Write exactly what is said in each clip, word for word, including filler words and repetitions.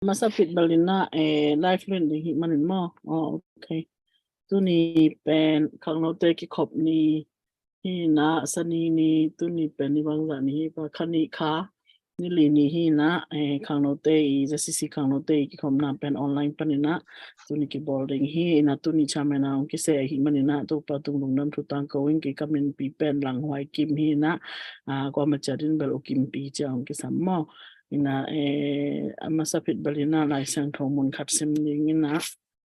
masa phit bel in ah, eh, live lun ding hi manin maw. Oh, okay. Tuni pen khangnote kikhop ni hi in ah, Sani ni, tuni pen ni bangzah ni hi, pa kha ni kha, ni li ni hi in ah, eh, khangnote i, Z C C khangnote i kikhopna pen online panin ah tuni kibawl ding hi in ah, tuni chairman a hong kiseh ahi manin ah, Topa tung lungdam thu tangko ing. Kei ka minpi pen Lang Huai Kim hi in ah, ah, kuamah ciat in bel U Kimpi ci a hong kisam maw. In ah, eh, a masa phit bel in ah Lai Siangtho mun khat sim ding in ah,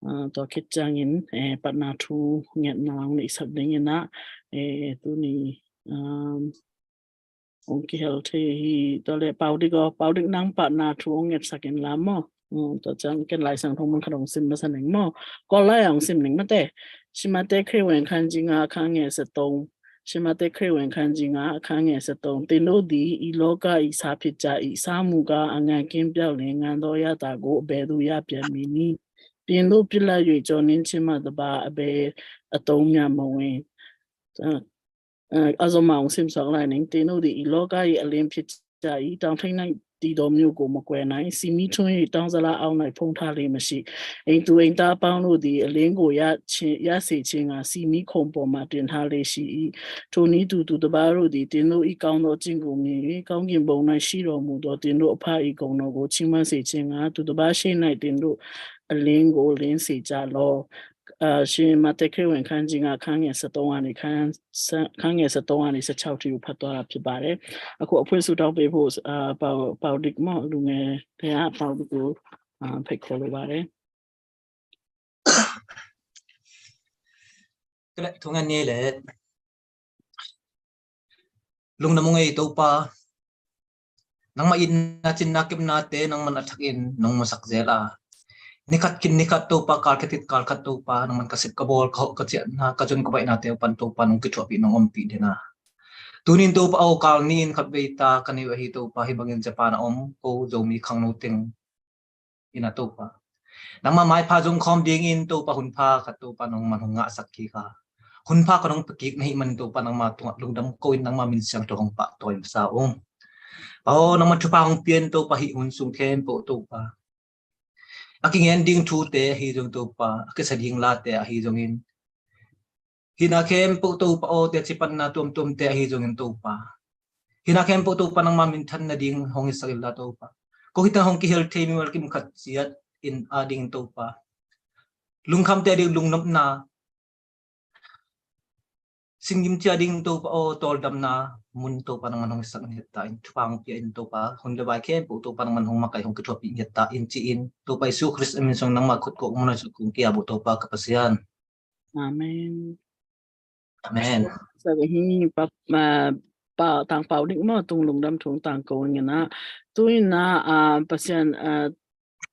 ah, tua khit ciangin, eh, patna thu ngetna hong neihsak ding in ah, eh, tuni, um, hong kihel thei hi. Tua leh Pau Dik aw, Pau Dik, nang patna thu hong ngetsak in la maw. Um, tua ciang ken Lai Siangtho mun khat hong sim masa ning maw. Kawl lai ah hong sim ning mate. Shimate ခရစ်ဝင်ခန်းကြီးငါး အခန်းငယ်ဆယ့်သုံး၊ Shimate ခရစ်ဝင်ခန်းကြီးငါး အခန်းငယ်ဆယ့်သုံး၊ သင်တို့သည် ဤလောက၏ ဆားဖြစ်ကြ၏။ စားမူကား အငတ်ခြင်းပျောက်လျှင် ငတ်သောရတ္တာကို အဘယ်သို့ရပြန်မည်နည်း။ သင်တို့ပစ်လပ်၍ ကျော်နင်းခြင်းမှတပါး အဘယ်အသုံးမျှမဝင်။ အဲ၊ အဲ၊ အစောမအောင် စင်စောက်လိုက်နိုင်၊ သင်တို့သည် ဤလောက၏ အလင်းဖြစ်ကြ၏။ တောင်ထိပ်၌ တည်သောမြို့ကို မကွယ်နိုင်။ ဆီမီးထွန်း၍ တောင်းဇလားအောက်၌ ဖုံးထားလေ့မရှိ။ အိမ်သူအိမ်သားအပေါင်းတို့သည် အလင်းကို ရခြင်း၊ ရစေခြင်းငှာ ဆီမီးခုံပေါ်မှာ တင်ထားလေ့ရှိ၏။ ထိုနည်းတူ သူတစ်ပါးတို့သည် သင်တို့၏ ကောင်းသောကျင့်ကို မြင်၍ ကောင်းကင်ဘုံ၌ရှိတော်မူသော သင်တို့အဖ၏ဂုဏ်တော်ကို ချီးမွမ်းစေခြင်းငှာ သူတစ်ပါးရှေ့၌ သင်တို့အလင်းကို လင်းစေကြလော့။ အာ၊ ရှင်မဿဲခရစ်ဝင်ခန်းကြီးငါး အခန်းငယ်ဆယ့်သုံးကနေ၊ ခန်း၊ ခန်းငယ်ဆယ့်သုံးကနေ ဆယ့်ခြောက်ထိကို ဖတ်သွားတာဖြစ်ပါတယ်။ အခု အဖွင့်ဆုတောင်းပေးဖို့၊ အာ၊ ပၢ်၊ ပၢ်ဒိၣ် မ၊ လူငယ်ထဲက ပၢ်ဒိၣ်ကို၊ အာ၊ ဖိတ်ခေါ်လိုပါတယ်။ ကလပ်ထုံငယ်နေလေ။ Lungdam ung ei Topa, nangmah itna cinna kepnate nangman a thakin nong musak zel a, nikhat khin nikhat Topa, kal khat khin kal khat Topa, nangman ka sep ka bawl, ka hawh ka ciahna, ka zon ka baihnate uh pan Topa nong kithuahpih, nong ompih den a. Tunin Topa aw, kal ni-in khatvei ta ka nei uh ahi Topa, hih bangin Japan a om ko Zomi khangno teng in a Topa, nangma maipha zong khawm dingin Topa, hunpha khat Topa nangman hong ngahsak kik a, hunpha khat hong pia kik na hih manin Topa, nangma tungah lungdam ko-in nangma min siangtho hong pahtawi masa ung. Pa aw, nangman thupha hong pia-in Topa, hih hun sung khempeuh Topa, a kingen ding thute ahi zong Topa, a kisa ding late ahi zongin, hihna khempeuh Topa aw, teci panna tuamtuamte ahi zongin Topa, hihna khempeuh Topa, nangma minthan nading hong hisak inla Topa, ko hih teng hong kihel thei mimal kim khat ciat in a dingin Topa, lungkhamte a ding lungnopna, singgim cia ding Topa aw, tawldamna mun Topa, nangman hong hisak ngiat ta in, thupha hong pia in Topa, hun le vai khempeuh Topa, nangman hong makai, hong kithuahpih ngiat ta in, ci-in Topa Jesu Khrist a min sung nangma khut kawk mun a suk kong kia bu Topa ka Pasian. Amen. Amen. Sa hi pa, ah, pa tang pau dik maw, tung lungdam thu tangko ing in a. Tu in a, ah, Pasian, ah,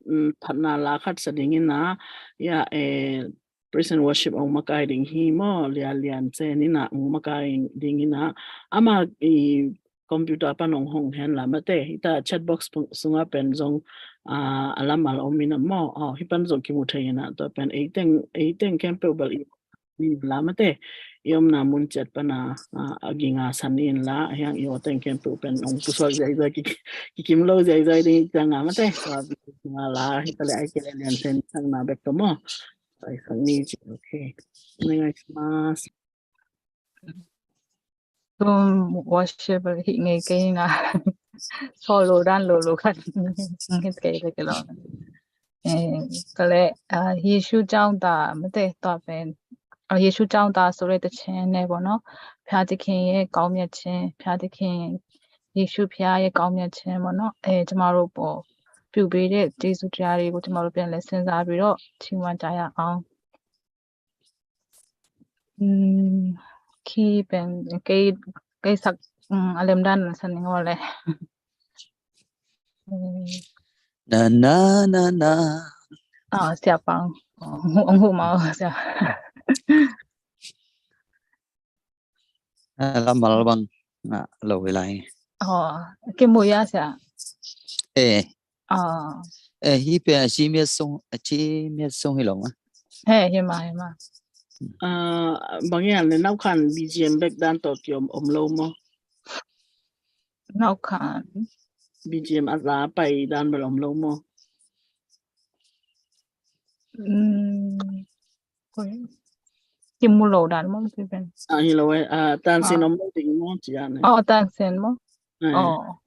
mm, phatna la khat sa ding in a, ya, eh, praise and worship ong makai ding hi maw, Lia Lian Cen in a ong makai ding in a. Ama i computer pan ong hong hen la mate, hita chat box pung-, sunga pen zong, ah, a lamal om in a maw, oh, hih pan zong kimu thei in a, tua pen ei teng, ei teng khempeuh bel i, i la mate, i omna mun ciat pan a, ah, a ging a san in la, hiang i aw teng khempeuh pen ong pusuak ziai ziai ki, ki kim lo ziai ziai ding i ciang a mate, tua pen a la, hita le ai ke le Lian Cen sang na bek to maw. Ai sang ni ci, okay. Ngai ngai mas. Tum worship hi ngei kei nga. Solo dan lo lo khat. Hit kei kei lo. အဲ၊ ကလည်း၊ အာ၊ ယေရှုကြောင့်သာ၊ မသိ၊ သွားပဲ၊ အာ၊ ယေရှုကြောင့်သာဆိုတဲ့သီချင်းနဲ့ပေါ့နော်။ ဘုရားသခင်ရဲ့ကောင်းမြတ်ခြင်း၊ ဘုရားသခင်၊ ယေရှုဘုရားရဲ့ကောင်းမြတ်ခြင်းပေါ့နော်။ အဲ၊ ကျမတို့အပေါ်ပြုပေးတဲ့ကျေးဇူးတရားတွေကို ကျမတို့ပြန်လည်စဉ်းစားပြီးတော့ ချီးမွမ်းကြရအောင်။ อืม key เป็น key key สัก อืม အလမ်ဒန် ဆန်ငေါ်လဲ။ อืม Na na na na. အာ၊ ဆရာ၊ ပအောင်။ ဟို၊ ဟိုမှာ၊ ဆရာ။ အဲ၊ လမ်းမလမ်းဘန်း ငါလိုဝေးလိုက်။ อ๋อ ကင်မူရဆရာ။ အဲ။ အာ။ အဲ၊ ဟိပဲ၊ အချီးမြှင့်ဆုံး၊ အချီးမြှင့်ဆုံးဟိလောင်မ။ ဟဲ၊ ဟိမှာ၊ ဟိမှာ။ အာ၊ ဘင်ယန်နဲ့ နောက်ခံ ဘီဂျီအမ် ဘက်ဒန်တော့ ပြော အုံးလို့မ။ နောက်ခံ။ ဘီဂျီအမ် အလားပိုင်ဒန် ဘယ်လို အုံးလို့မ။ Mm, oi. Kimu lo dan maw, ci pen. Ah, hi lo e. Ah, tansin om lo ding maw, ci a ne. Oh, tansin maw? Eh. Oh.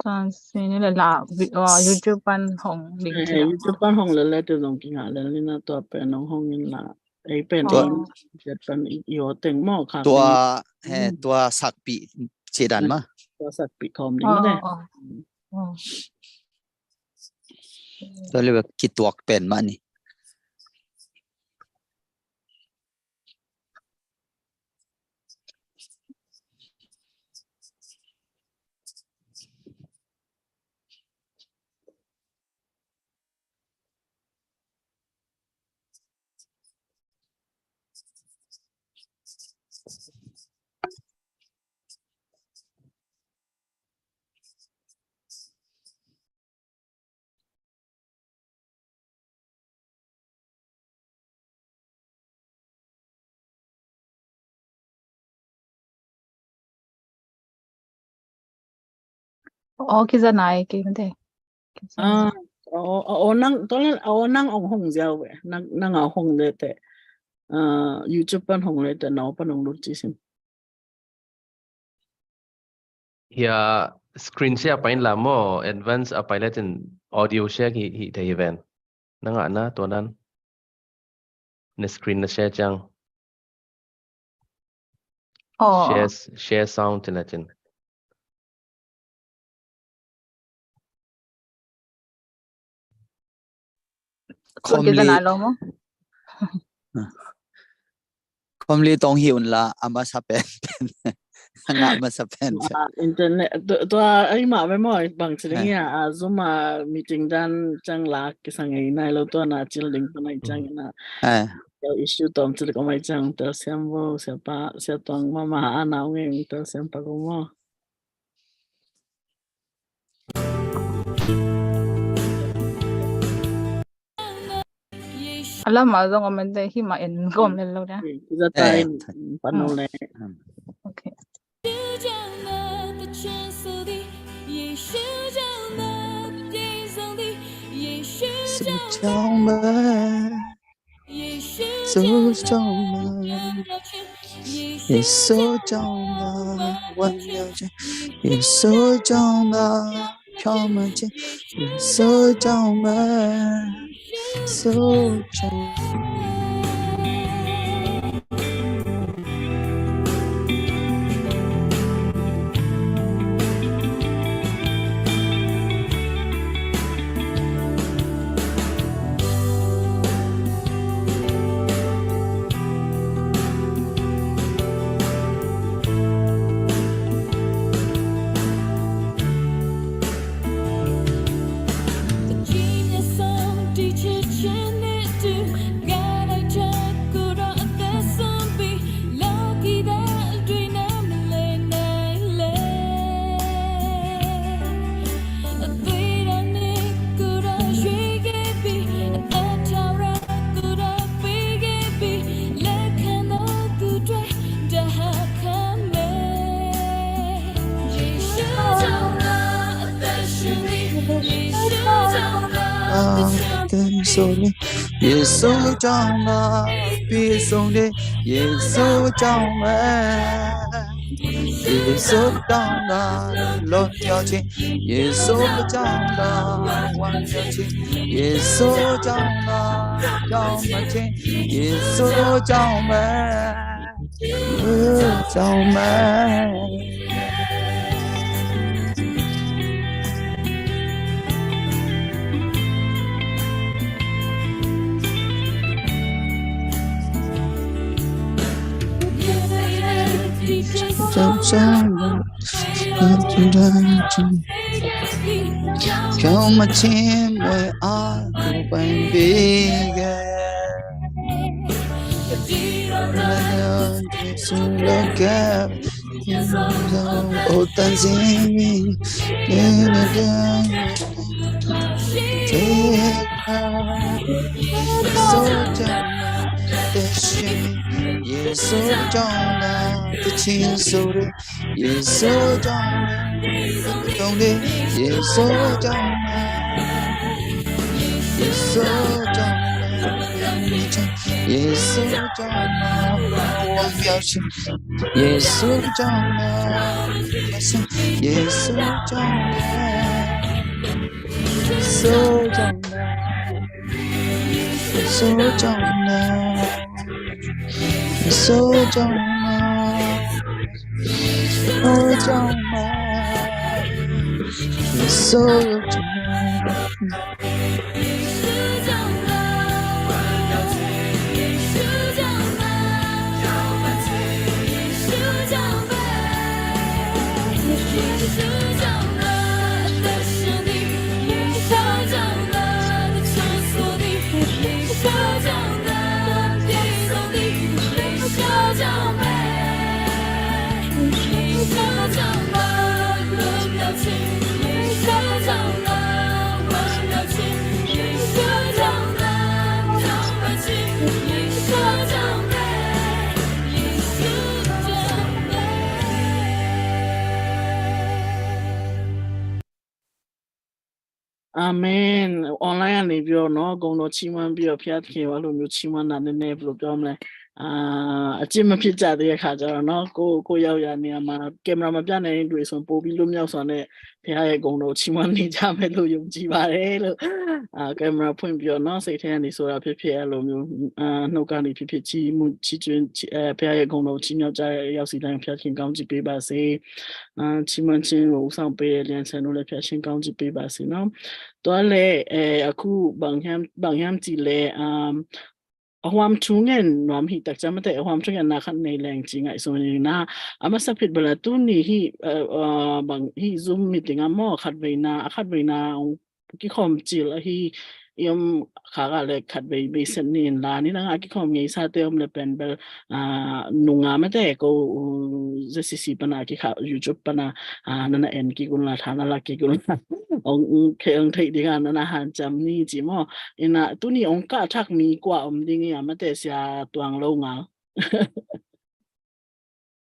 Tansin ni le la, vi-, ah, YouTube pan hong ding. Eh, ci a. YouTube pan hong le le te zong kingah le ni na, tua pen hong hong in la. Ei pen, oh, ei, tua pan i, i o teng maw, kha tua, teng. He, mm, tua sakpih ci dan maw. Tua sakpih khawm ding maw te. Oh, oh. Mm. Oh. Tua le kituak pen mah ni. Oh, kiza nai, ki mate. Kiza nai. Ah, oh, oh, oh, nang, tua le, oh, nang ong hong ziau ve. Nang, nang a hong le te. Ah, YouTube pan hong le te, nau pan hong lut ci sin. Hia screen share a pai in la maw, advance a pai le cin audio share hi, hi thei hi ven. Na ngah na tua dan. Na screen na share ciang. Oh. Share, share sound cin la cin. Khawm li, khawm li tong hi un la, a masa pen pen. A ngah masa pen pen. Ah, internet, tua, tua, ai mah ve maw, bang ci ding hia, ah, Zoom a meeting dan ciang la kisa ngei nai lo, tua na cil ding tua nai ciang na. Eh. Tua issue tom cil ko mai ciang, tua siam vo, siapa, sia tuang mama, a nau ngei, tua siam pa ko maw. A lam a zong om en te, hih mah en gawm lel lo dia. Kiza tai, eh, pan lo le. Ok. Yesu Yesu ကြောင့်ပါ၊ ပြည့်စုံတဲ့ယေရှုကြောင့်ပဲ၊ ယေရှုကြောင့်သာလွတ်မြောက်ခြင်း၊ ယေရှုကြောင့်သာဝမ်းမြောက်ခြင်း၊ ယေရှုကြောင့်သာဖြောင့်မတ်ခြင်း၊ ယေရှုကြောင့်ပဲ၊ ယေရှုကြောင့်ပဲ။耶稣长老，我要信。耶稣长老，我信耶稣长老，耶稣长老，耶稣长老，耶稣长老，耶稣长老，耶稣长老。Amen. Online ကနေပြီးတော့နော်၊ ဂုဏ်တော်ချီးမွမ်းပြီးတော့ ဘုရားသခင်ကို အဲ့လိုမျိုးချီးမွမ်းတာ နည်းနည်းဘယ်လိုပြောမလဲ၊ အာ၊ အကျင့်မဖြစ်ကြသေးတဲ့ခါကျတော့နော်၊ ကိုယ့်၊ ကိုယ့်ရောက်ရာနေရာမှာ ကင်မရာမပြနိုင်တဲ့လူတွေဆိုရင် ပိုပြီးလွတ်မြောက်စွာနဲ့ ဘုရားရဲ့ဂုဏ်တော်ကိုချီးမွမ်းနေကြမယ်လို့ ယုံကြည်ပါတယ်လို့၊ အာ၊ ကင်မရာဖွင့်ပြီးတော့နော်၊ စိတ်ထဲကနေဆိုတာဖြစ်ဖြစ်၊ အဲ့လိုမျိုး၊ အာ၊ နှုတ်ကနေဖြစ်ဖြစ်၊ ချီးမွမ်းချီးကျူး၊ ချီး၊ အဲ၊ ဘုရားရဲ့ဂုဏ်တော်ကိုချီးမြှောက်ကြတဲ့ တယောက်စီတိုင်းကို ဘုရားသခင်ကောင်းချီးပေးပါစေ။ အာ၊ ချီးမွမ်းခြင်းကို ဦးဆောင်ပေးတဲ့ လျံဆန်တို့လည်း ဘုရားရှင်ကောင်းချီးပေးပါစေနော်။ သွားလဲ၊ အဲ၊ အခု ဘင်ဟမ်၊ ဘင်ဟမ်တီလဲ၊ အာ၊ အဟွမ်ထူငယ်နွမ်ဟိ၊ တကယ်မတဲ့၊ အဟွမ်ထူငယ်နာခတ်နေလဲင်ချီငါ၊ ဆိုရင်နာ၊ အမစဖိတ်ဘလတူနီဟိ၊ အဲ၊ အာ၊ ဘင်ဟိ Zoom meeting အမောခတ်ဝေနာ၊ အခတ်ဝေနာ ကိခုမ်ချီလဟိ၊ ယုမ်ခါကလည်း ခတ်ဝေဝေစနေလာ၊ နီနာငါ ကိခုမ်ငေးစားတဲ့ အုမ်လည်း ပန်ဘလ အာ၊ နုငါမတဲ့ကို၊ ဇက်စီစီပနာ၊ ကိခါ YouTube ပနာ၊ အာ၊ နနအဲန်ကိကုလထါနလာကိကုလ၊ အောင်၊ ခဲအောင်ထိတ်ဒီက၊ နနဟန်ချမ်နီချီမော၊ အင်းနာ၊ တူနီ အောင်ကထက်မီကွာ၊ အောင်ဒီငေးမတဲ့ဆရာတွင်လုံးငါ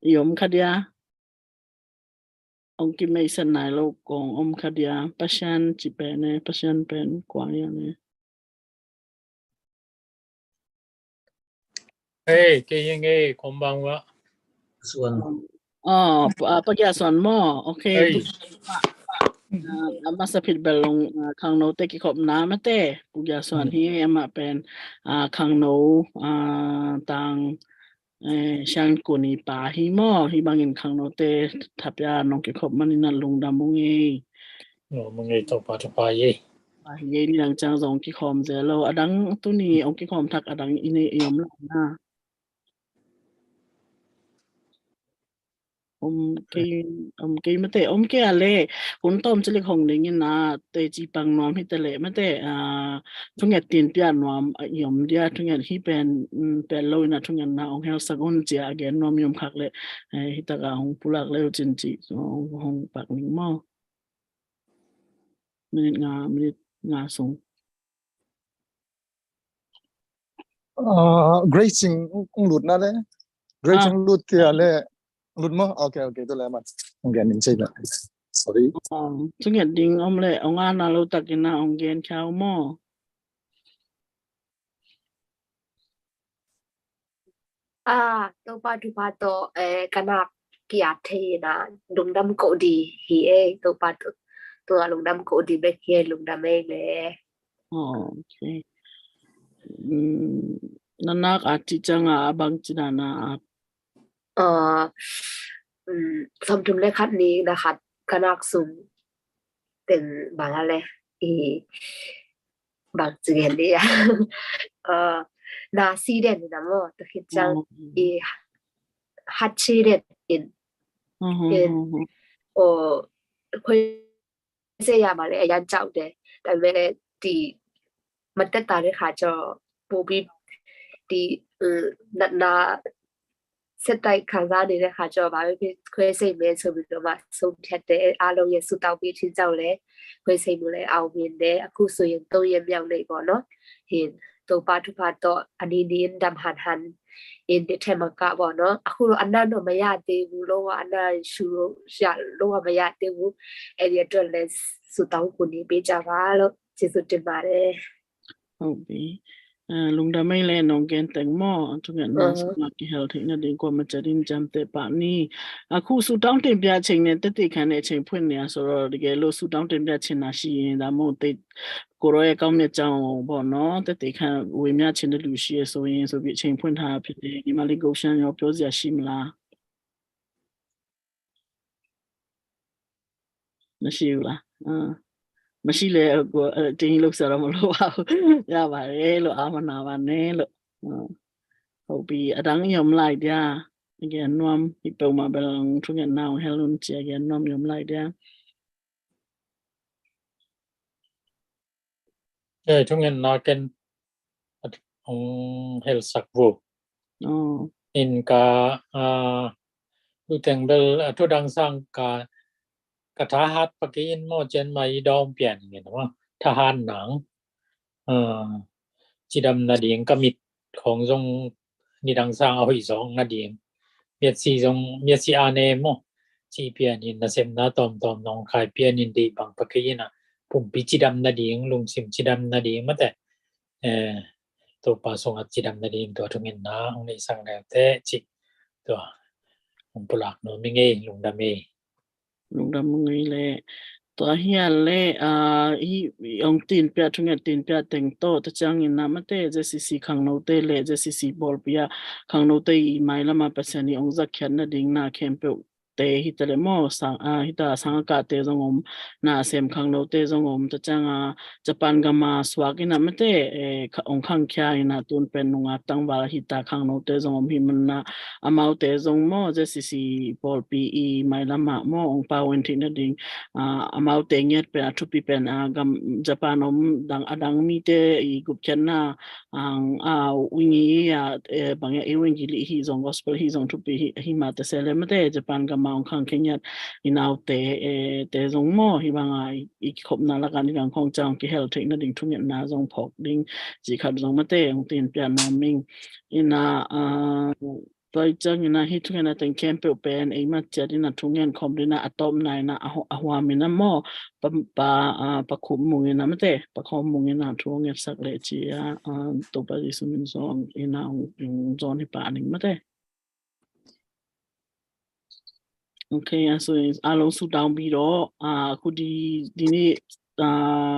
၊ ယုမ်ခါဒီး အောင်ကိမေးစနိုင်လို့ကောင်း၊ အောင်ခါဒီး ပရှန်ချီပဲနဲ့၊ ပရှန်ပဲကွာရနဲ့။ ဟေး၊ ကရင်၊ ကရင်၊ こんばんは。 ဆွမ်။ အော်၊ ပ၊ အာ၊ ပကရဆွမ်မော၊ โอเค။ ဟေး။ အာ၊ အမစဖိတ်ဘလလုံး၊ အာ၊ ခင်းနူးတဲကိခုမ်နာမတဲ့၊ ပကရဆွမ်ဟိ၊ အမပန်၊ အာ၊ ခင်းနူး၊ အာ၊ တၢင်း၊ အဲ၊ ရှန်ကူနီပါဟိမော၊ ဟိဘင်အင်ခင်းနူးတဲ၊ ထပ်ပြနုံးကိခုမ်မနီနာ လုံဒါမူငေး။ မူငေး၊ တောက်ပါ၊ တောက်ပါယေး။ ပါဟိယေး၊ နီလင်ချင် အောင်ကိခုမ်စဲလို့၊ အဒင်တူနီ အောင်ကိခုမ်ထက်အဒင်အံၤန့ၣ် ယုမ်လနာ။ အောင်ကိ၊ အောင်ကိမတဲ့၊ အောင်ကိအလဲ၊ ဟွန်တွမ်ချီလိခုံဒင်းအံၤနာ၊ တဲချီပင်နွမ်ဟိတလဲမတဲ့၊ အာ၊ ထုငယ်တင်ပြနွမ်၊ ယုမ်ဒီး ထုငယ်ဟိပန်၊ ပန်လို့နာ၊ ထုငယ်နာ အောင်ဟဲလ်စကုန်းချီ အဂဲၢ်နွမ်ယုမ်ခါကလဲ၊ အဲ၊ ဟိတက အောင်ပူလကလဲ ချင်ချီ၊ အောင်၊ အောင်ပက်နင်းမော။ မိနစ်ငါး၊ မိနစ်ငါးစုံ။ အာ၊ Grace Ching ဦးလွတ်နာလဲ၊ Grace Ching လွတ်ကလဲ၊ လွတ်မော။ โอเค၊ โอเค။ တူလဲမတ်။ အောင်ကနင်းချီလဲ။ Sorry။ သူငယ်ဒင်းအုံးလဲ၊ အောင်ငါနာလို့တကနာ၊ အောင်ကနင်းချီမော။ အာ၊ တောက်ပါ၊ တောက်ပါ၊ တောက်၊ အဲ၊ ကနၣ်ကယါထဲနာ၊ လုံဒါမ်ကိးဒံးဟိ၊ အဲ၊ တောက်ပါ၊ တောက်၊ တောက်၊ လုံဒါမ်ကိးဒံးဘဲဟိ၊ အဲ၊ လုံဒါမ်အဲလဲ။ โอเค။ อืม၊ နနက်အတီးချင်အဘင်ချီနာနာ။ အာ၊ อืม၊ သီးတုၤလဲခတ်နံၤနာခတ်၊ ကနၣ်စုံ၊ တင်ပါလဲ၊ အံၤ ဘင်ချီလဲယါ။ အာ၊ နာဆံဒဲးနံၤနာမော၊ တခ့ချင်၊ အံၤ ဟတ်ဆံဒဲးအံၤ၊ အံၤ၊ အို၊ ခွဲစိတ်ရပါတယ်၊ အရမ်းကြောက်တယ်။ ဒါပေမဲ့လည်း ဒီ၊ မသက်သာတဲ့ခါကျတော့ ပိုပြီး၊ ဒီ၊ နာ၊ နာ၊ ဆက်တိုက်ခံစားနေတဲ့ခါကျတော့ ဘာပဲဖြစ်၊ ခွဲစိတ်မယ်ဆိုပြီးတော့မှ ဆုံးဖြတ်တယ်။ အားလုံးရဲ့ဆုတောင်းပေးခြင်းကြောင့်လည်း ခွဲစိတ်မှုလည်း အောင်မြင်တယ်။ အခုဆိုရင် သုံးရက်မြောက်နေ့ပေါ့နော်။ ဟို၊ တောက်ပါ၊ တောက်ပါ၊ တောက်၊ အနီးနီး၊ ဒမ်ဟန်ဟန်၊ အင်း၊ ဒီထဲမှာကပေါ့နော်။ အခုတော့ အနံ့တော့မရသေးဘူး။ လုံးဝအနံ့ရှူလို့ရ၊ လုံးဝမရသေးဘူး။ အဲ့ဒီအတွက်လည်း ဆုတောင်းကူညီပေးကြပါလို့၊ ကျေးဇူးတင်ပါတယ်။ ဟုတ်ပြီ။ Lungdam ei le nong gen teng maw, a thungetna sungah kihel theihna ding kuamah ciat in ciamteh pah ni. A khu sutang tenpiah cheng ne tete khan ne cheng phuan ne a soro dege lo sutang tenpiah cheng na shi da maw te koro e kau ne chang bo no tete khan ui mia cheng na lu shi e so yin so bi cheng phuan ha phi te ni ma li go shan yo pyo zia shi mla. Masi uh la. Masi le uh, ting luk sa ram lo au. Ya ba re lo au ma na ba ne lo. Hopi adang yom lai dia. Again nuam hi pe ma belang thungetna hel un cia again nuam yom lai dia. Thungetna ken hong helsak vo. In ka luteng bel a thudang sang ka ka thahat pakiin maw cian mai dawm pian ngin maw thahat nang cidam nading ka mit khong zong nidang sang a hoih zawk nading miatsi zong miatsi a ne maw ci pianin nasemna tawmtawm nong khai pianin dei bang pakiin a pumpi cidam nading lungsim cidam nading mate Topa sungah cidam nading tua thungetna hong neihsak leute ci tua hong pulak nuam i ngei lungdam ei. Lungdam ngei le tua hial le hi ong tinpia thunget tinpia teng to ta ciangin na mate J C C khangnote le J C C bawlpia khangnote i mai lama Pasian i ong zakkhiat nading na khempeuh te hita le maw sang hita sang a kate zong om na sem khangnote zong om ta cianga Japan gama suak ina mate ong khangkhia ina tun pen nunga tangval hita khangnote zong om hi manna amaute zong maw J C C pawlpi i mailama maw ong pau en thihna ding amaute ngiat pen a thupi pen a gam Japan om dang adang mite i gupkhiatna ang a wingi a bang a i wingi li hi zong gospel hi zong thupi hi hi ma te se le mate Japan gama ong khang khengiat i naute te zong maw hi banga i khopna laka ni gang khong chang kihel theihna ding thungetna zong phawk ding ci khat zong mate ong tin pian na ming ina tua i ciangin a hi thungetna teng khempeuh pen ei mat ciat in a thungen khawm ding a a tawpna in a a huam in a maw pa pa pa khum mung in a mate pa khawm mung in a thu ngetsak leh ci a Topa Jesu min zong in a zawn hi pah ning mate. Okay, a so a long su down bi do a khu di di ni အာ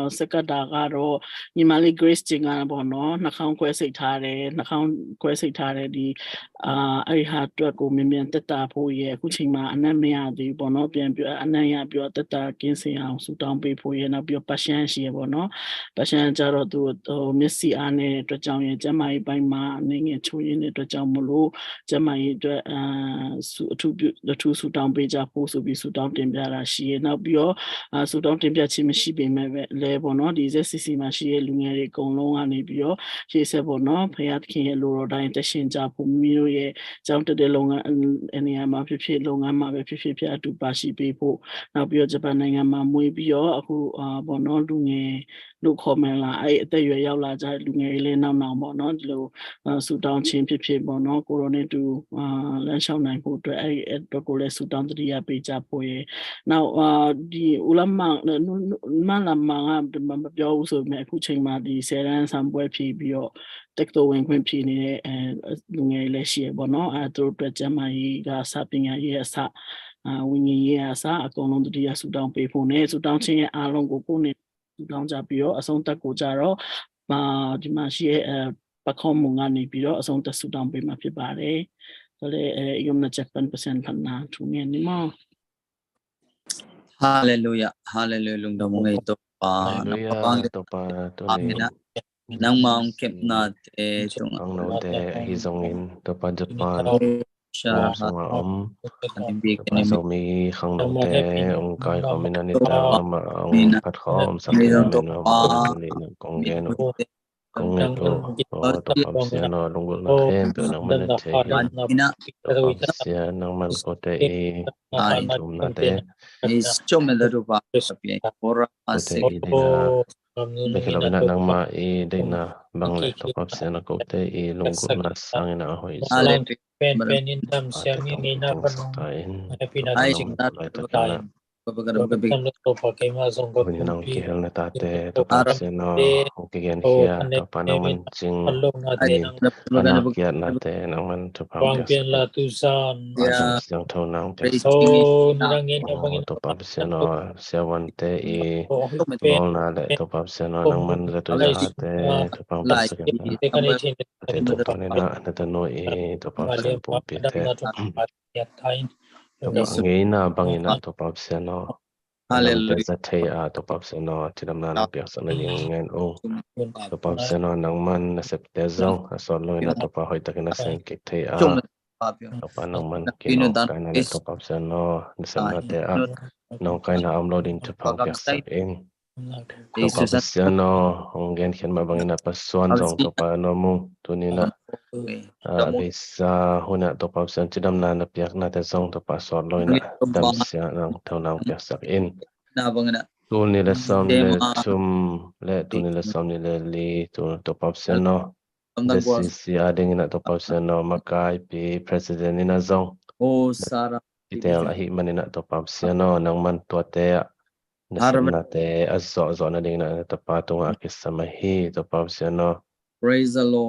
၊ဆက်ကပ်တာကတော့၊ ညီမလေး Grace ကျင်ကတော့ပေါ့နော်၊ နှာခေါင်းခွဲစိတ်ထားတယ်၊ နှာခေါင်းခွဲစိတ်ထားတယ်၊ ဒီ၊ အာ၊ အဲ့ဒီဟာအတွက်ကို မြန်မြန်သက်သာဖို့ရယ်၊ အခုချိန်မှာ အနံ့မရသေးဘူးပေါ့နော်၊ ပြန်ပြီး အနံ့ရပြီးတော့ သက်သာကင်းစင်အောင် ဆုတောင်းပေးဖို့ရယ်၊ နောက်ပြီးတော့ Passion ရှိရယ်ပေါ့နော်။ Passion ကျတော့ သူ၊ ဟို၊ မျက်စိအားနေတဲ့အတွက်ကြောင့်ရယ်၊ ကျန်းမာရေးပိုင်းမှာ အနည်းငယ် ချို့ယွင်းတဲ့အတွက်ကြောင့်မို့လို့ ကျန်းမာရေးအတွက်၊ အာ၊ ဆု၊ အထူးပြု၊ အထူးဆုတောင်းပေးကြဖို့ဆိုပြီး ဆုတောင်းတင်ပြတာရှိရယ်။ နောက်ပြီးတော့၊ အာ၊ ဆုတောင်းတင်ပြခြင်းမရှိပေမဲ့လည်းပေါ့နော်၊ ဒီ Z C C မှာရှိတဲ့လူငယ်တွေအကုန်လုံးကနေပြီးတော့ ရှေ့ဆက်ပေါ့နော်၊ ဘုရားသခင်ရဲ့ လိုတော်တိုင်း သက်ရှင်ကြဖို့၊ မိမိတို့ရဲ့ ကျောင်းတက်တဲ့လုပ်ငန်းနေရာမှာဖြစ်ဖြစ်၊ လုပ်ငန်းမှာပဲဖြစ်ဖြစ်၊ ဘုရားအတူပါရှိပေးဖို့၊ နောက်ပြီးတော့ ဂျပန်နိုင်ငံမှာမွေးပြီးတော့ အခု၊ အာ၊ ပေါ့နော်၊ လူငယ်လို့ခေါ်မလား၊ အဲ့အသက်အရွယ်ရောက်လာကြတဲ့လူငယ်တွေလည်း နောက်နောင်ပေါ့နော်၊ ဒီလို၊ အာ၊ ဆုတောင်းခြင်းဖြစ်ဖြစ်ပေါ့နော်၊ ကိုယ်တော်နဲ့အတူ၊ အာ၊ လမ်းလျှောက်နိုင်ဖို့အတွက် အဲ့ဒီအတွက်ကိုလည်း ဆုတောင်းသတိရပေးကြဖို့ရယ်။ နောက်၊ အာ၊ ဒီ ဥလမ မလမက မပြောဘူးဆိုပေမဲ့ အခုချိန်မှာ ဒီ ဆယ်တန်းစာမေးပွဲဖြေပြီးတော့ တက္ကသိုလ်ဝင်ခွင့်ဖြေနေတဲ့၊ အဲ၊ လူငယ်တွေလည်းရှိရယ်ပေါ့နော်။ အဲ၊ သူတို့အတွက် ကျန်းမာရေးကအစ၊ ပညာရေးကအစ၊ အာ၊ ဝိညာဉ်ရေးကအစ၊ အကုန်လုံး သတိရဆုတောင်းပေးဖို့နဲ့ ဆုတောင်းခြင်းရဲ့အားလုံးကို ကိုယ့်နဲ့ ဆုတောင်းကြပြီးတော့ အဆုံးသတ်ကိုကြတော့၊ အာ၊ ဒီမှာရှိတဲ့၊ အဲ၊ ပခုံးမုံကနေပြီးတော့ အဆုံးသတ်ဆုတောင်းပေးမှာဖြစ်ပါတယ်။ ဒါလည်း၊ အဲ၊ ယုံနာချက်ပန်ပစံဖတ်နာထူငယ်နေမှာ။ Hallelujah, hallelujah, lungdam ung ei Topa. Hallelujah, Topa, tuni. Amen. Nangma ong kepna te tung ang note hi zongin Topa Japan. Sha ha. Sunga om. Topa Zomi khang note ong kai khawm in a nidang ama ong phat khawm sak te amen. Kong gen uh. Kong nget uh, aw, Topa Pasian aw, lunggulhna khempeuh nangman na thei hi. Topa Pasian nangman kote i, i thumnate. Kote i deihna bek hi lo in a nangma i deihna bang le Topa Pasian a kote i lunggulhna sangin a hoih zaw. Pen pen in dam siam ing ina panung. Happy na. Topa nangman laitak in a. Topa keima zong ka pumpi, nang kihel na tate Topa Pasian aw, hong kigen khia Topa nang man cing ni, a na kiat nate nang man thupha hong piaksak in. Siangtho nang piaksak in. Topa Pasian aw, siavuante i bawlna le Topa Pasian aw, nang man zatu zahate thupha hong piaksak in. Ate Topa nina na tanu i Topa Pasian pumpite Topa ngeina bangina Topa Pasian aw, nang pia za thei a Topa Pasian aw, cidamna nang piaksak nading ngen ung. Topa Pasian aw, nang man na septe zong a sawt lo ina Topa hoihtakin a sem kik thei a Topa nang man kinawkaina le Topa Pasian aw, na sepnate ah nawkaina om lo ding thupha hong piaksak in. Topa Pasian aw, hong genkhiat mah bangina pasuan zong Topa nuam ung. Tunina a beisa huna Topa Pasian cidamna na piaknate zong Topa sawt lo ina damsia nang thauna hong piaksak in. Tul ni le sawm le thum le tul ni le sawm ni le li tul Topa Pasian aw, Z C C a dingina Topa Pasian aw, makaipi president ina zong kitel ahi manina Topa Pasian aw, nang man tuate ah na sepnate a zawhzawh nadingina na tapa tunga a kisam ahi Topa Pasian aw,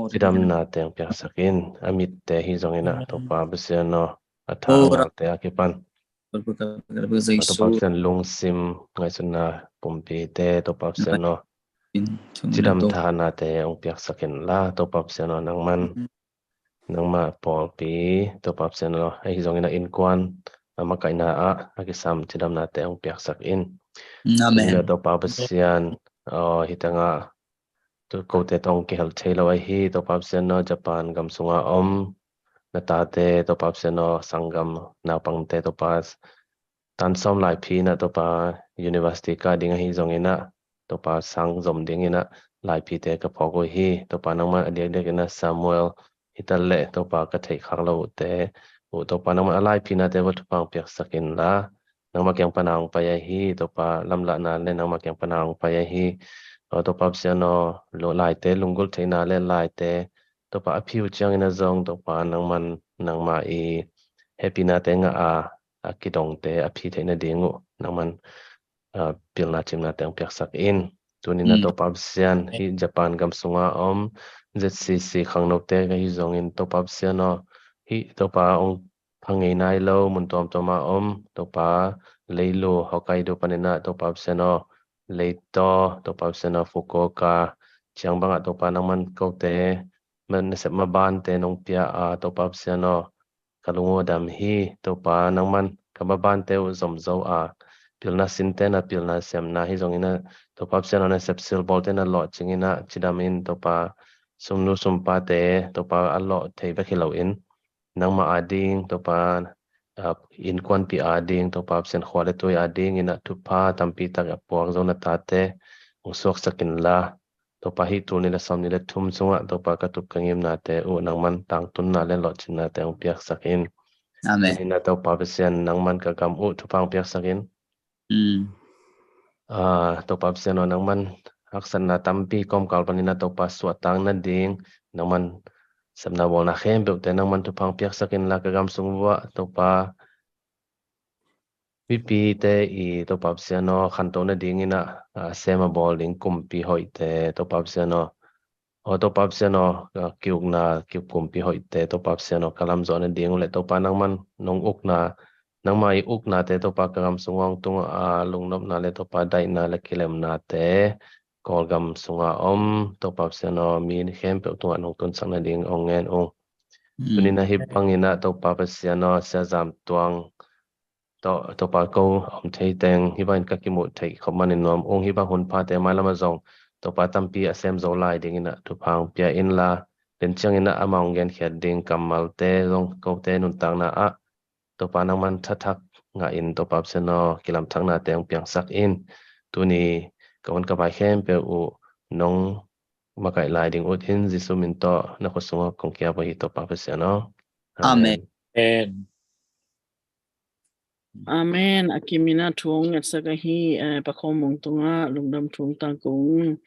cidamnate hong piaksak in. A mitte hi zongina Topa Pasian aw, a tha a ngalte a kipan Topa Pasian lungsim ngaihsutna pumpite Topa Pasian aw, cidam thahatnate hong piaksak inla Topa Pasian aw, nang man nangmah pawlpi Topa Pasian aw, ahi zongina innkuan a makaihna ah a kisam cidamnate hong piaksak in. Amen. Topa Pasian aw, hi tangah kote tawh hong kihel thei lo ahi Topa Pasian aw, Japan gam sunga om na tate Topa Pasian aw, sanggam naupangte Topa tan sawm laiphi ina Topa university kah ding ahi zongina Topa sang zom dingina laiphite ka phawk uh hi. Topa nangman a diakdiak ina Samuel hi ta leh Topa ka theih khak lo uhte uh Topa nangman a laiphinate va thupha hong piaksak inla nangmah kiang pana hong pai ahi Topa, lamlahna le nangmah kiang pana hong pai ahi. Aw Topa Pasian aw, laite lunggulh theihna le laite Topa a phi uh ciangina zong Topa nangman nangmah i hehpihnate ngah a a kidongte a phi theih nading uh nangman pilna cimnate hong piaksak in. Tunina Topa Pasian, hih Japan gam sunga om Z C C khangnote ka hi zongin Topa Pasian aw, hih Topa hong phangei nai lo mun tuamtuama om Topa, Leilu, Hokkaido panina Topa Pasian aw, Leito, Topa Pasian aw, Fukuoka ciang bangah Topa nangman kote nasep mabante nong pia a Topa Pasian aw, ka lung uh a dam hi. Topa nangman ka mabante uh zomzo a pilna sinte na pilna semna hi zongina Topa Pasian aw, nasep silbawlte na lawhcingina cidamin Topa sumnu sumpate Topa a lawh thei bek hi loin nangmah ading Topa innkuanpih ading Topa Pasian khua le tui adingina thupha tampi tak a puak zo na tate hong suaksak inla Topa hih tul ni le sawm ni le thum sungah Topa ka tup ka ngimnate uh nangman tangtunna le lawhcinnate hong piaksak in. Amen. Tunina Topa Pasian nangman ka gam uh thupha hong piaksak in. Topa Pasian aw, nangman haksatna tampi kawmkal panina Topa suahtak nading nangman sepna bawlna khempeuhte nangman thupha hong piaksak inla ka gam sung vuah Topa mipite i Topa Pasian aw khantoh nadingina a sem a bawl ding kumpi hoihte Topa Pasian aw, aw Topa Pasian aw, kiukna kiuk kumpi hoihte Topa Pasian aw ka lamzawh nading uh le Topa nangman nong ukna nangmah i uknate Topa ka gam sung hong tung a lungnopna le Topa daihna le kilemnate Kawlgam sunga om Topa Pasian aw, mi khempeuh tungah nong tunsak nading hong ngen ung. Tunina hih bangina Topa Pasian aw, Sia Zam Tuang tawh Topa ko om thei teng hih bangin ka kimuh theih khop manin nuam ung. Hih bang hun phate mailam a zong Topa tampi a sem zo lai dingina thupha hong pia inla, den ciangina amah hong genkhiat ding kammalte zong kote nuntakna ah Topa nangman thathak ngah in Topa Pasian aw, kilamthaknate hong piangsak in. Tuni ka hun ka bai khempeuh uh nong makaih lai ding ut in Jesu min tawh na khut sungah kong kiap uh hi Topa Pasian aw. Amen. Amen. Amen. A kimin ah thu hong ngetsak ahi, eh, Pakhawm Mung tungah lungdam thu hong tangko ung.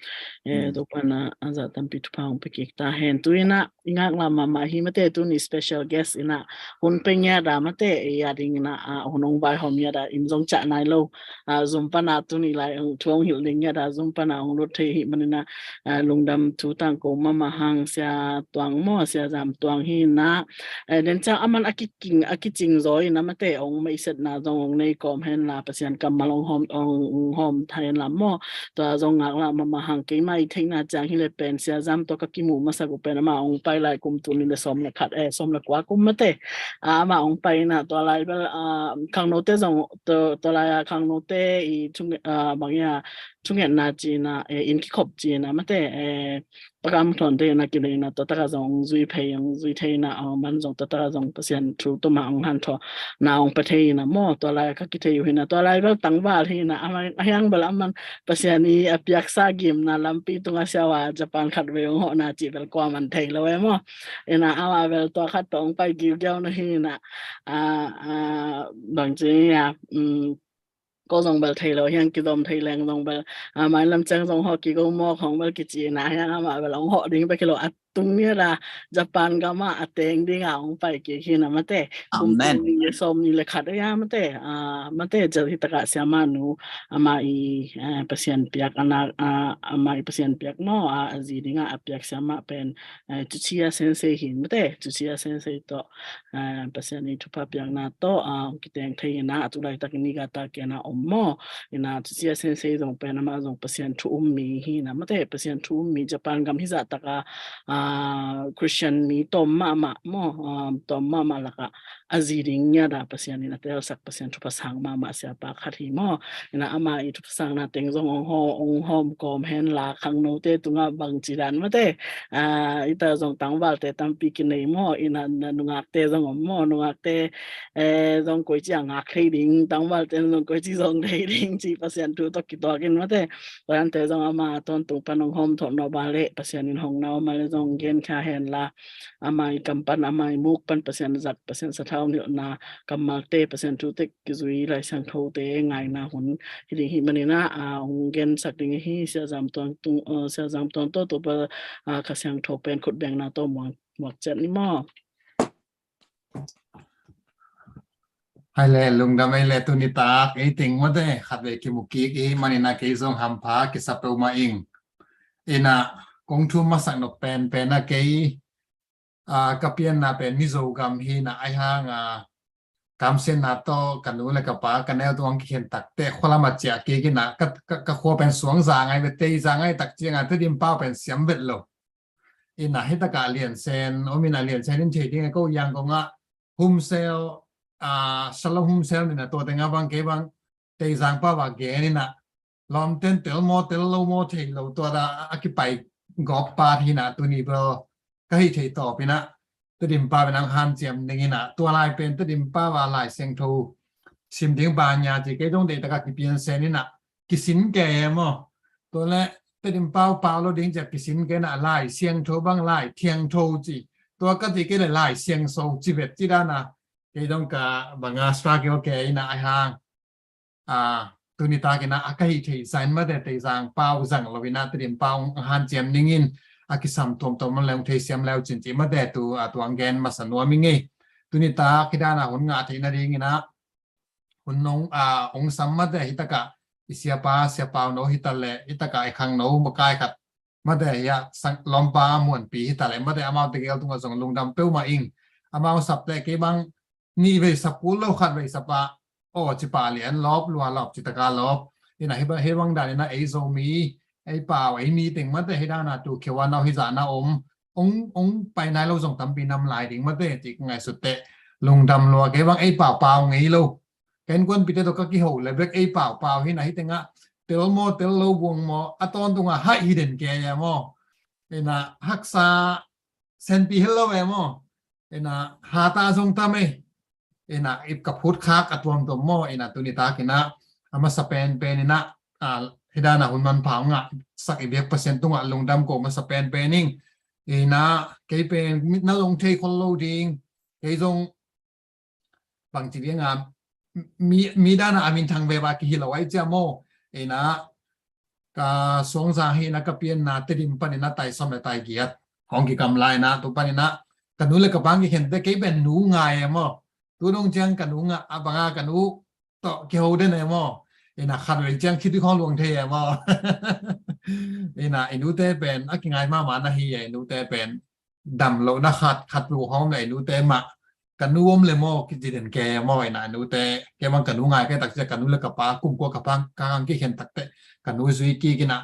Eh, Topa in ah a zah tampi thupha hong pia kik ta hen. Tu-in ah i ngaklah mahmah hi mate, tuni special guest in ah hun pe ngiat a mate, ei a dingin ah, ah, hun hong vaihawm ngiat a, inn zong ciah nai lo. Ah, Zoom pan ah tuni lai, um, thu hong hilh ding ngiat a, Zoom pan ah hong lut thei hi manin ah, ah, lungdam thu tangko mahmah hang. Sia Tuang maw, Sia Zam Tuang hi in ah, eh, den ciang aman a kiking, a kicing zaw in ah mate, hong maisetna zong hong nei kawm hen la, Pasian kammal hong hawm, hong hawm thei hen la maw. Tua zong ngaklah mahmah hang. Keimah i theihna ciang hi le pen Sia Zam tawh ka kimuh masak uh pen amah hong pai lai kum tul nih le sawm le khat, eh, sawm le kua kum mate. Ah, amah hong pai in ah tua lai bel, ah, khangnote zong, tua, tua lai a khangnote i thunge-, ah, bang ia, thungetna ci in ah, eh, inn kikhop ci in ah mate, eh, Pakam Thawn te in ah kilei in ah tua tak ah zong hong zui phei, hong zui thei in ah, ah, man zong tua tak ah zong Pasian thu tawh mah hong hanthawn na hong pia thei in ah maw. Tua lai ka kithei uh hi in ah, tua lai bel tangval hi in ah, amah a hiang bel aman Pasian i a piaksa gimna lampi tungah siavuan Japan khat vei hong hawhna cih bel kuaman thei lo e maw. In ah amah bel tua khat tawh hong pai giugiau na hi in ah, ah, ah, bang ci a, um, ko zong bel thei lo hiang, kizom thei leng zong bel, ah, mailam ciang zong hawh kik o maw khong bel kici in ah hiang, amah bel hong hawh ding bek hi lo, a tung ngiat a Japan gam ah a teng ding a hong pai kik hi in ah mate. Kum tul nih le sawm nih le khat a ia mate, ah, mate, zel hi tak ah siamah nu, amah i, eh, Pasian piak, a nak, ah, amah i Pasian piak maw, ah, a zi ding ah a piak siamah pen, eh, Tsuchiya Sensei hi in mate, Tsuchiya Sensei tawh, ah, Pasian i thupha piakna tawh, ah, hong kiteng thei hi in ah, a tu laitak Niigata ken ah om maw. In ah Tsuchiya Sensei zong pen amah zong Pasian thu um mi hi in ah mate, Pasian thu um mi, Japan gam hizah tak ah, ah, Christian mi tawm mahmah maw, ah, tawm mahmah lak ah a zi ding ngiat a Pasian in a telsak, Pasian thupha sang mahmah siapa khat hi maw. In ah amah i thupha sangna teng zong hong haw, hong hawm kawm hen la, khangnote tungah bang ci dan mate. Ah, i ta zong tangvalte tampi kinei maw, in ah na nungakte zong om maw, nungakte, eh, zong koici a ngak thei ding, tangvalte zong koici zong thei ding ci Pasian thu tawh kituak in mate. Tua dante zong amah tawntung pan hong hawm thawh nawh bang leh, Pasian in hong na om a leh zong genkhia hen la, amah i kam pan, amah i muk pan Pasian zak, Pasian sathau nilhna kammalte, Pasian thu te kizui Lai Siangthote ngaina hun hi ding hi manin ah, ah, hong gensak ding hi. Sia Zam Tuang tung, ah, Sia Zam Tuang tawh Topa, ah, Kha Siangtho pen khut bengna tawh muak, muak ciat ni maw. Hai le, lungdam ei le, tuni tak ei teng mate khat vei kimu kik i hih manin ah kei zong hampha kisa peuhmah ing. In ah kong thum masak nop penpen ah kei, ah, ka pianna pen Mizo gam hi in ah, ahi hang, ah, kamsiatna tawh ka nu le ka pa ka neu tungah kikhen tak teh khua lam ah ciah kik in ah, ka, ka, ka khua pen suang za ngai ve, tei za ngai tak ciang ah Tedim pau pen siam vet lo. In ah hih tak ah a liansen om in ah, a liansen in thei ding a ko, Yangon ah homestay, ah, Shalom Homestay in ah, tua teng ah bang kei bang Teizang pau ah gen in ah, lawmten tel maw tel lo maw thei lo, tua dah a kipai gawp pat hi in ah, tuni bel ka hih theih tawp in ah Tedim pau in hong hanciam ning in ah, tua lai pen Tedim pau ah Lai Siangtho sim ding bang ia ci kei dong deih tak ah kipian sen in ah, kisin kei e maw. Tua leh Tedim pau pau lo ding ci a kisin kei in ah, Lai Siangtho bang Lai Thiangtho ci, tua ka ci kei leh Lai Siangso ci vet ci dan ah, kei dong ka bang ah struggle kei in ah, ahi hang, ah, tuni tak in ah a ka hih theih zah in mate Teizang pau zang lo in ah Tedim pau hong hanciam ning in, a kisam tuamtuam man leh hong theisiam leu cin ci mate tu, ah, tua hong gen masa nuam ing ei. Tuni tak hih dan ah hun ngah theih nading in ah hun nong, ah, hong sam mate, hih tak ah i siapa, Sia Pau No hi ta leh, hih tak ah i khangno makai khat mate, hih ah sang lawmpa Muanpi hi ta leh mate, amau tegel tungah zong lungdam peuhmah ing. Amau sap teh kei bang nih vei sap kul lo, khat vei sap ah aw ci pah lian, lawp lua lawp ci tak ah lawp. In ah hih bang, hih bang dan in ah ei Zomi, ei pau, ei mi teng mate hih dan ah tu kheu a nau hih zah na om, hong, hong pai nai lo zong tampi nam lai ding mate ci ka ngaihsut teh lungdam lua. Kei bang ei pau pau ngei lo, ka innkuanpihte tawh ka kiho leh bek ei pau pau hi in ah, hih teng ah tel maw tel lo buang maw, a tawntung ah haih hi den kei e maw. In ah haksa senpi hi lo e maw. In ah hata zong tam ei. In ah i ka phut khak a tuamtuam maw. In ah tuni tak in ah a masa penpen in ah, ah, hih dan ah hun manpha hong ngahsak i biak Pasian tungah lungdam ko masa penpen ing. In ah kei pen mit na zong thei khol lo ding, kei zong bangci ding a, mi, mi dana a minthang veva kihi lo ai cia maw. Ina ka suangzang hi na ka pianna Tedim panin a tai sawm le tai giat hong kikamla ina tu panin a ka nu le ka pa hong kikhente kei pen nu ngai e maw. Tu dong ciang ka nu ngah a banga ka nu tawh kiho den e maw. Ina khat vei ciang khitui khong luang thei e maw. Ina i nute pen a kingai mahmah na hi e i nute pen dam lo na khat khat lu hong na i nute mah ka nu om le maw kici den ke maw ina i nute ke mang ka nu ngai ke tak cia ka nu le ka pa kum kua ka pa ka hang kikhen tak te ka nu zui kik ina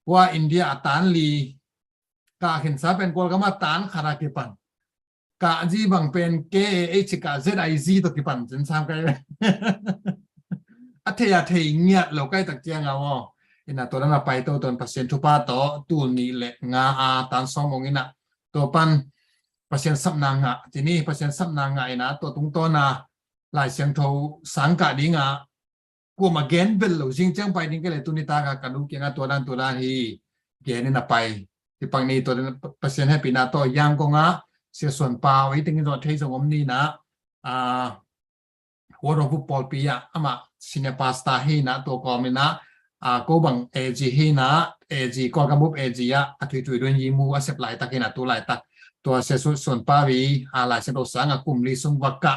hua India a tan li ka khen sa pen kual ka ma tan khat a kipan ka zi bang pen K A H ka Z I Z to kipan cin sam kai a thei a thei ngiat lo kai tak ciang a maw ina tua dan a pai to ton Pasian thupa to tul ni le nga a tan sawm ong ina tua pan Pasian sapna ngah cini Pasian sapna ngah ina tua tungtawna Lai Siangtho sang kah dinga kuama gen bel lo zing ciang pai ding ke le tuni taka ka nu kianga tua dan tua dan hi gen ina pai hi pang ni tua dan Pasian hepina to yang konga sia suan pau i tingin zong thei zong om ni na a World of Football pi a ama senior pastor hi na tua kawm ina a ko bang A G hi na A G Kawlgam bup A G a a tui tui duan yi mu a sep lai tak hi na tu lai tak tua sia suan pau i a lai sep lo sang a kum li sung vaka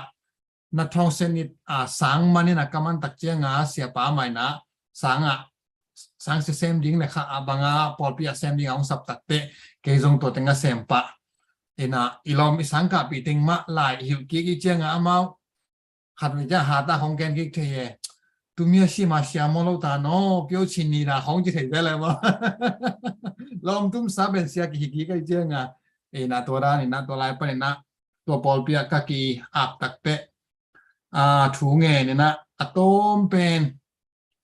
na thawng sen it a sang manin a kaman tak cianga siapa maina sanga sang si sem ding le kha a banga pawlpi a sem ding a hong sap takte kei zong tua tenga sem pah ina i lawm i sang kahpih teng mah lai i hilh kik i cianga amau khat vei ciang hata hong gen kik thei e. Tumia sima sia maw lo ta no pio chin ni na hong ci thei vel e maw. Lawm tum sa ben sia kihi kik a i cianga ina tua dan ina tua lai pan ina tua pawlpi a ka ki ap takte a thu ngen ina a tawm pen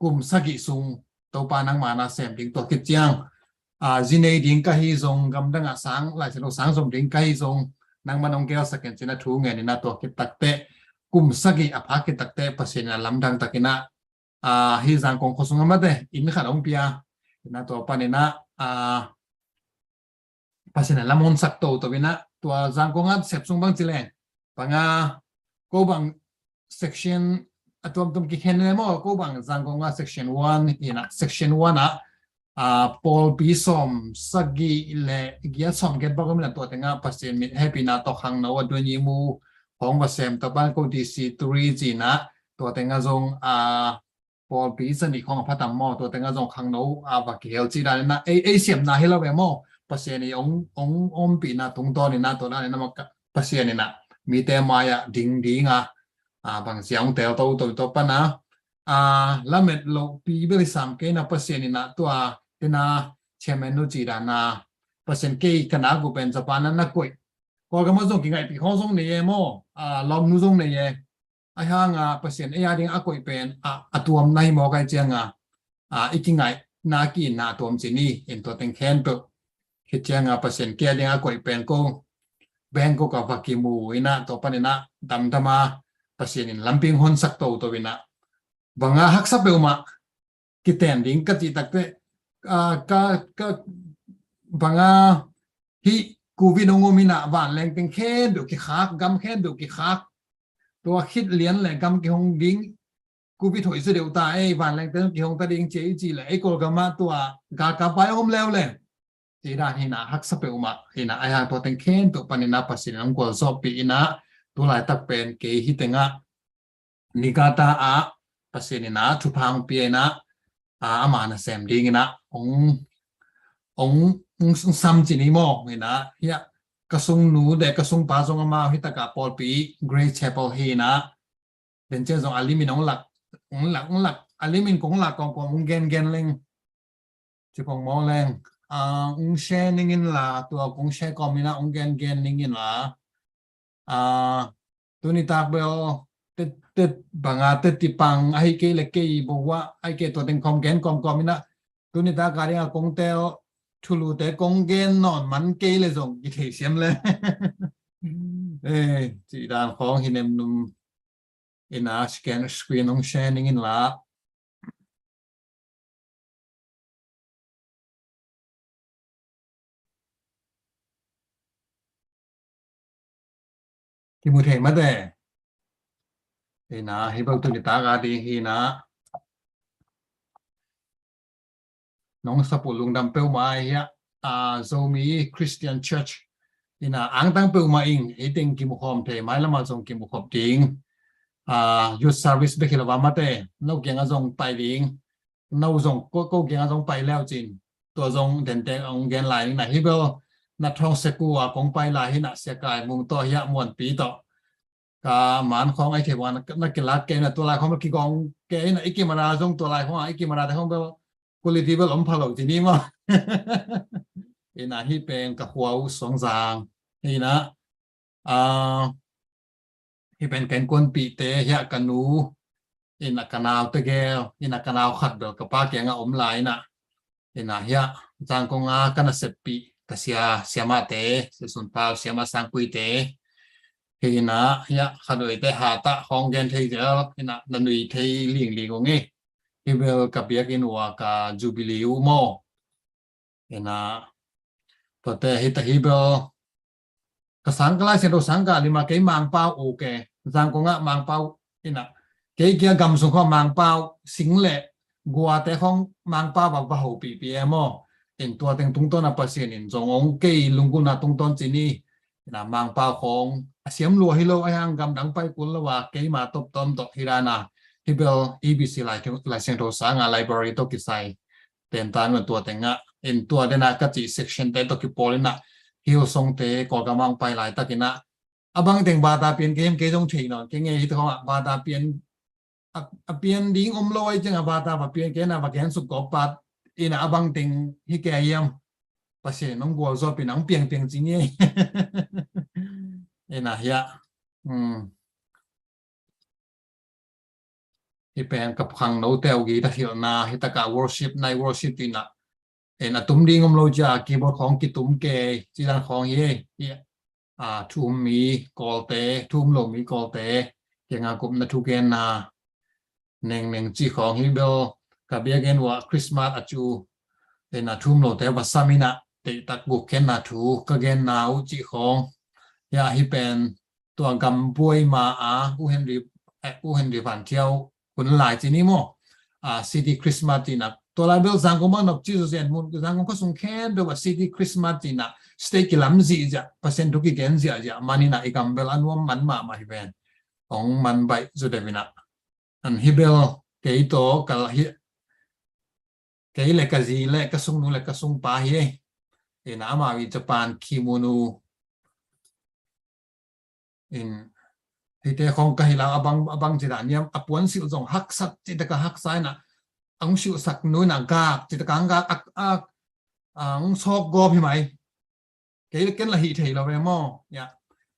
kum sagih sung Topa nangma na sem ding tua khit ciang a zi nei ding ka hi zong gamdang a sang lai selo sang zom ding ka hi zong nangma nong gel sakin cina thu ngen ina tua khit takte kum sagih a phak khit takte Pasian ina lamdang takina a hi zangkong khosung amate in khat hong pia ina tua pan ina a Pasian a lam hon sak to to ina tua zangkong a sep sung bang ci leng banga ko bang section a tuamtuam kikhen le maw ko bang zangkong a section one ina section one a a pawlpi sawm sagih le giat sawm giat bak om ina tua tenga Pasian mit hepina tawh khangno a duan yi mu hong va sem tapan ko D C three cina tua tenga zong a pawlpi zani khong a phatam maw tua tenga zong khangno a va kihel ci dan ina ei ei siamna hi lo ve maw Pasian i ong ong ompihna tungtawn ina tua dan ina maka Pasian ina mite mai a ding ding a a bang sia ong tel to to to pana a lamet lo pi bel i sam kei na Pasian ina tua tena chairman nu ci dan a Pasian kei ka na gu pen Japan na na koih Kawlgam a zong kingaihpih khong zong nei e maw a lawm nu zong nei e Ahi hanga Pasian ei a ding a koih pen a tuam na hi mawk ai cianga i kingaih na ki na tuam cini in tua teng khen peuh. Hi cianga Pasian kia ding a koih pen ko Bangkok a va kimu ina tua pan ina damdama Pasian in lamping hon sak toto ina banga haksa peuhmah kiten ding ka cih takte ka ka banga hih covid hong om ina vanleng teng khen deuh kikhak gam khen deuh kikhak tua khit lian le gam kihong ding covid hoih sia deuh ta ei vanleng teng kihong ta ding cia i cih le ei Kawlgam ah tua galkap vai om leuleu. Cih dan hi ina haksa peuhmah hi ina ai hang tua teng khen tua pan ina Pasian in hong gualzawhpih ina tulaitak pen kei hi tengah Niigata ah Pasian ina thupha hong pia ina ama nasem ding ina hong hong sam cini maw ina hiah ka sungnu de ka sungpa zong amau hi takah pawlpi Grace Chapel hi ina den cian zong a limin hong lak hong lak hong lak a limin kong lak kong kong hong gen gen leng cipong maw leng hong share ning in la tua kong share kawm ina hong gen gen ning in la tuni tak bel tet tet banga tet tipang ahi kei le kei bo wa ahi kei tua teng kawm gen kawm kawm ina tuni tak a ding a kong tel thulu te kong gen nawn man kei le zong kithei siam le eh cih dan khawng hi nem num ina scan screen hong share ning in la kimu thei mate Hi na, hi bel tuni tak a ding hi na, nong sapu lungdam peuhmah hi a, Zomi Christian Church hi na, angtang peuhmah in hi teng kimukhawm thei, mailam ah zong kimukhop ding. Youth service bek hi lo a, mate, no kiang a zong pai ding, no zong ko, ko kiang a zong pai leu cin, tua zong dente ong gen lai ning na. Hi bel na thong seku a kong pai lai hi na, Sia Kai Mung tawh hi a, Muanpi tawh, ka man khawng ai thei bang na kilak kei na, tua lai khawng bel kigawng kei na, i camera zong tua lai khawng a, i camera te khawng bel quality bel om pha lo ci ni maw. Hi na, hi pen ka khua uh Suangzang hi na, hi pen ka innkuanpihte hi a, ka nu hi na, ka nau tegel hi na, ka nau khat bel ka pa kiang a om lai hi na. Hi na, hi a Zangkong a ka naseppih ka sia, siamahte, Sia Sun Pau, siamah Sangpuite hi na, hi a khat uh eite Hatah khawng gen thei zel hi na, na nui thei lingling ung hi. Hi bel ka biakinn uh a ka Jubilee uh maw. Hi na, tuate hi ta, hi bel ka sang ka Lai Siangtho sang ka lima, kei Mangpau uh ke, Zangkong ah Mangpau hi na, kei kia gam sung khawng Mangpau, sing le guate khawng Mangpau va, va hopihpih e maw. In tua teng tungtawn a Pasian in zong ong kei lunggulhna tungtawn ci ni. Hi na, Mangpau khawng a siam lua hi lo, a hiang gamdang pai kul lo a, keima tawptawm tawh hi dan a, hi bel E B C Lai, Lai Siangtho sang a library tawh kisai tentan man tua teng ah, in tua den a ka cih section te tawh kipawl in a, Hillsong te Kawlgam ah ong pai laitak in a, a bang teng bata pian kei hiam, kei zong thei nawn kei ngei hi. Tua khawng ah bata pian, a, a pian ding om lo ai ciang a, bata va pian kei na, va gen suk kawp pat in a, a bang teng hi kei hiam, Pasian in ong gualzawhpih in a, ong piangpiang ci ngei. Hi na, hi a, um, hi pen ka khangnote uh guitar hilhna, hi tak a worship, night worship ci na, in a tum ding om lo ci a, keyboard khawng kitum kei ci dan khawng hi, hi a, thu um mi Kawlte, thu um lo mi Kawlte kiang a gupna thugenna nengneng cih khawng hi bel, ka biakinn uh a Christmas a cu hi na, thu um lote va sam in a, teitak gukkhenna thu ka genna uh cih khawng hi a, hi pen tua gam buai ma a U Henry, eh, U Henry Van Thiau hun lai ci ni maw. City Christmas ci na, tua lai bel Zangkong bang nop ci zawzen mun, Zangkong khuasung khempeuh ah City Christmas ci na, stage kilam zihziah, Pasian thu kigen zihziah man in a, i gam bel a nuam man mahmah hi ven. Ong man baih zaw deuh in a. An hi bel kei tawh ka la hi, kei le ka zi le ka sungnu le ka sungpa hi. Hi na, amau i Japan Kimunu in, hite khawng ka hi lo, a bang, a bang ci dan hiam, a puan silh zong haksak ci tak a haksa in a, a hong silhsak nu in a gak ci tak a hong gak, a, a, a hong sawk gawp hi mai. Kei le ken la hih thei lo ve maw. Ya,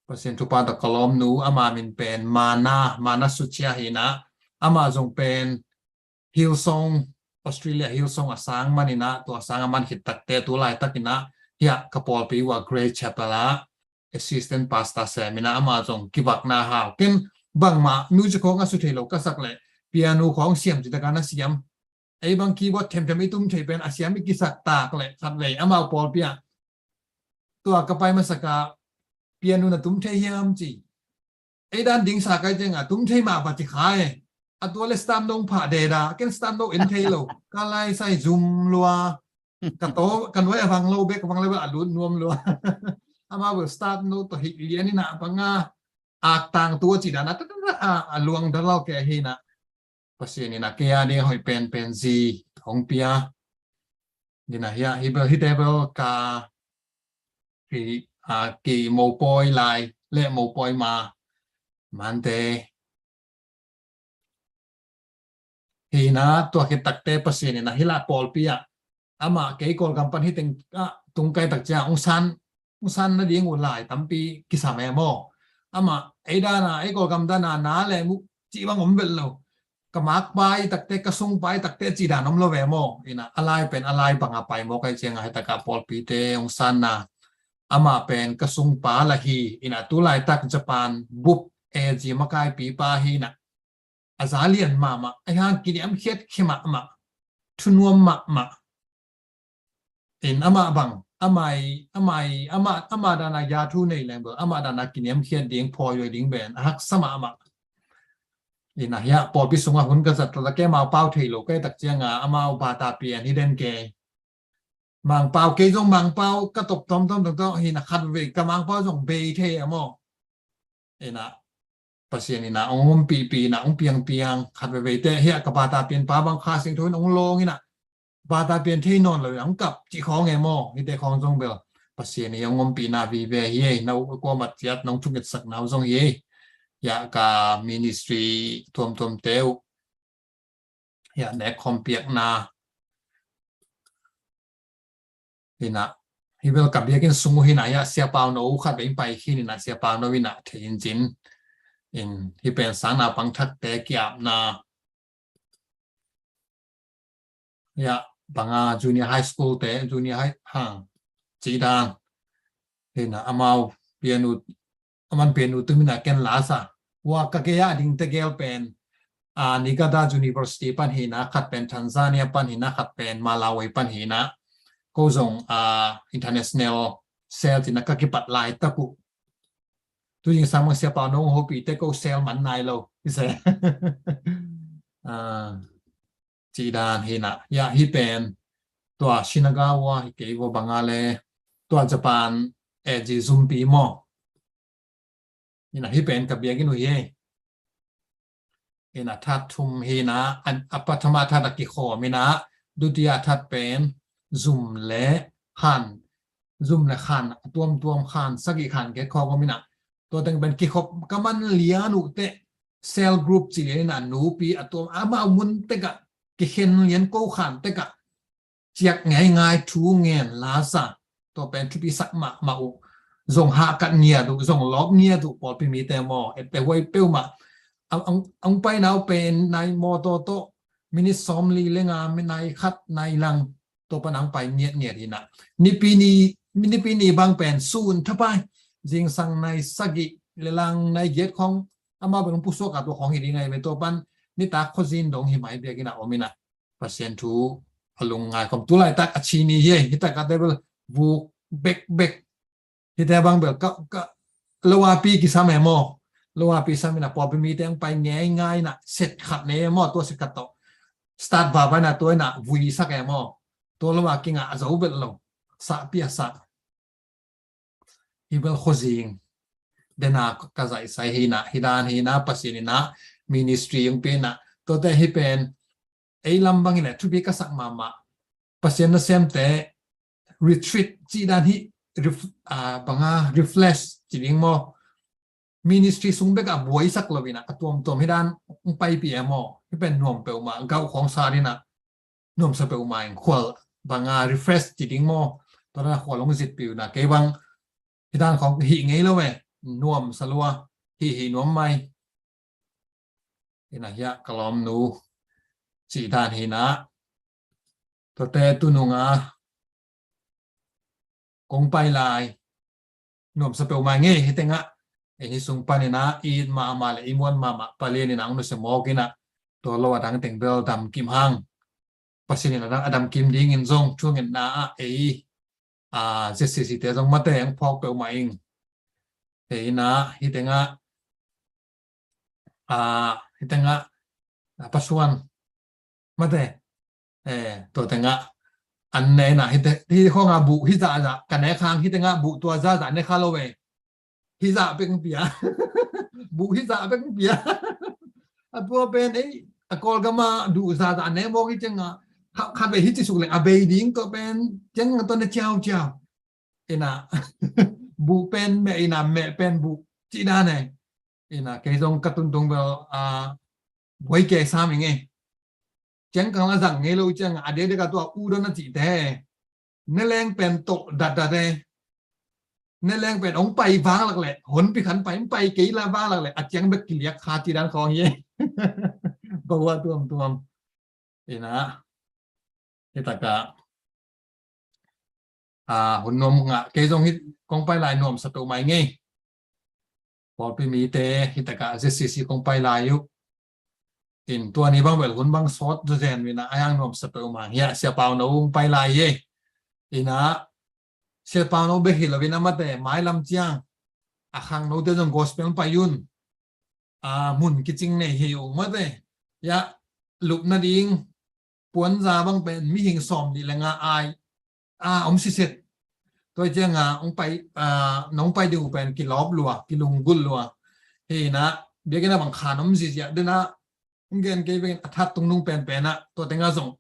Pasian thupha tawh ka lawmnu, ama min pen Mana, Mana Suchia hi na, ama zong pen Hillsong, Australia Hillsong a sang man in a, tua sang a man khit takte tu laitak in a, hi a ka pawlpi uh a Grace Chapel ah assistant pastor sem in a, ama zong kivakna hau. Ken bangmah music khawng a su thei lo, ka sak leh piano khawng siam ci tak a na siam. Ei bang keyboard themthem i tum thei pen a siam i kisak tak leh khatvei amau pawlpi ah, tua ka pai masak a, piano na tum thei hiam ci. Ei dan dingsa kai ciang a, tum thei mah va ci kha e. A tua le stamp dong phah deda, ken stamp dong en thei lo. Ka lai sai zum lua. Ka to, ka nuai a vang lo bek, vang lo bek a lut nuam lua. Amau bel stamp dong tawh hih lian in a bang a, ak tang tua ci dan a, ta, ta, ta, a, a luang dalal ke hi na. Pasian in a kei a ding a hoih penpen zi hong pia. Hi na, hi a, hi bel, hite bel ka, hi, a, ki mopawi lai le mopawi ma mante. Hi na, tua khit takte Pasian in a hi lah pawlpi ah, amah kei Kawlgam pan hi teng ah tung kai tak ciang ung san, ung san nading uh lai tampi kisam e maw. Amah ei dan a, ei Kawlgam dan a na leng uh cih bang om vet lo. Ka makpai takte, ka sungpai takte cih dan om lo ve maw. Hi na, a lai pen a lai bang a pai maw kai ciang a, hi tak a pawlpite ung san na, amah pen ka sungpa la hi. Hi na, tu laitak Japan bup A G makaipipa hi na, a za lian mahmah, a hiang kiniamkhiat khia mahmah, thunuam mahmah. In amah bang, amah i, amah i, amah, amah dan a ya thu nei leng bel, amah dan a kiniamkhiat ding, phawi ding pen a haksa mahmah. Ina hiah pawlpi sungah hun ka zat tak, kei Mangpau thei lo kei tak cianga amau bata pian hi den kei. Mangpau kei zong Mangpau ka top tom tom tom tom hi na khat vei ka Mangpau zong bei thei a maw. Ina Pasian ina ong umpihpih ina ong piangpiang khat vei vei te hiah ka bata pian pa bang Kha Siangtho in ong lawng ina bata pian thei nawn lo ina ong kap cih khawng e maw. Hite khawng zong bel Pasian i ong umpihna vive hi ei. Na uh kuamat ciat nong thungetsak nau zong hi ei. Hiah ka ministry tuamtuam te uh hiah nek khawm piakna ina hi bel ka biakinn sung uh hina hiah Sia Pauno uh khat vei pai khin ina Sia Pauno ina thei in cin in hi pen sang naupang thakte kiapna hiah banga junior high school te junior high hang cih dan ina amau pianu aman pianu tumina ken lasa ua ka kei a ding tegel pen a Niigata University pan hina khat pen Tanzania pan hina khat pen Malawi pan hina ko zong a international sel tina ka kipat lai taku tu jing sang mang Sia Pauno hopi te ko sel man nai lo ise a cih dan hina hiah hi pen tua Shinagawa hi kei vo banga le tua Japan e ji zumpi maw. Ina hi pen ka biakinn uh hi ei. Ina that thum hina a pathama that a kikhawm ina dutia that pen zum le khan zum le khan a tuamtuam khan sagih khan get khawm ina tua teng pen kikhop ka man lian uh te cell group ci lian ina nupi a tuam amau mun tekah kikhen lian ko khan tekah ciak ngeingai thu ngen lasa tua pen thupi sak mahmah uh. Zong hahkat ngiat uh zong lawp ngiat uh pawlpi mite maw ette huai peuhmah ang pai nau pen nai mawtaw tawh minit sawmli le nga nai khat nai lang tua pan ang pai ngiatngiat hina nipi ni nipi ni bang pen sun thapai zingsang nai sagih le lang nai giat khawng amau pen pusuak a tua khawng hi ding ai ve tua pan nitak khuazin dong hi mai biakinn a om ina Pasian thu a lungngai khawm tu laitak a chini hi ei. Hitak a table vuk bekbek hite bang bel ka ka loapi kisam e maw. Loapi sam ina pawlpi mite ang pai ngeingai ina set khat ne maw tua set khat tawh start vava ina tua ina vui sak e maw. Tua loa kingah a zo bel lo sahpi a sah hi bel khuazing dena ka zaisai hina hi dan hina Pasian ina ministry yung pina tuate hi pen ei lam bang ina thupi ka sak mahmah Pasian nasemte retreat cih dan hi banga refresh ci ding maw. Ministry sung bek a buaisak lo ina a tuamtuam hi dan ong paipi e maw hi pen nuam peuhmah gauh khawng sa dina nuamsa peuhmah in khual banga refresh ci ding maw. Tua dana khual hong zitpih uh na kei bang hi dan khawng hih ngei lo e nuamsa lua hih hih nuam mai. Ina hiah ka lawmnu cih dan hina tuate tununga kong pai lai nuamsa peuhmah ngei hi tengah ei hi sung panina i it mahmah le i muan mahmah palian ina ang nusia mawk ina tua lo a dang teng bel dam kim hang Pasian in a dam kim dingin zong thungetna ah ei a Z C C te zong mate ang phawk peuhmah ing. Ei ina hi tengah a hi tengah a pasuan mate eh tua tengah an ne na hi te hi khong a buh hi za za ka ne khang hi tengah buh tua za za ne kha lo ve. Hi za pek pia buh hi za pek pia a tua pen ei a Kawlgam a duh za za ne mawk hi ceng a kha ve hi ci suk leng a bei ding tua pen ceng a tua ne ciau ciau. Ina buh pen meh ina meh pen buh cih dan e. Ina kei zong ka tuntung bel a buai kei sam ing e. Ciang kang la zang ngei lo ciang a dek dek a tua u don a cihte ne leng pen tawh datdat e. Ne leng pen ong pai vang lak leh hon pi khan pai ong pai kei la vang lak leh a ciang bek kiliak kha cih dan khawng hi e. Bahua tuamtuam. Ina hitakah a hun nuam ngah kei zong hi kong pai lai nuamsa peuhmah ing ei. Pawlpi mite hitakah Z C C kong pai lai uh. In tua ni bang bel hun bang sawt zazen mina a yang nuamsa peuhmah hiah Sia Pauno ung pai lai ei. Ina Sia Pauno bek hi lo ina mate mailam ciang a khangnote zong gospel pai un. a, mun kicing nei hi ung mate. Ya, lupna ding puanza bang pen mihing sawm nih le nga ai a om siset. Tua cianga ong pai, a, nong pai ding uh pen kilawp lua, kilunggulh lua. Hi na, biakinn a bang khan om zizia dena ong gen kei vekin a that tungnung penpen ah tua tenga zong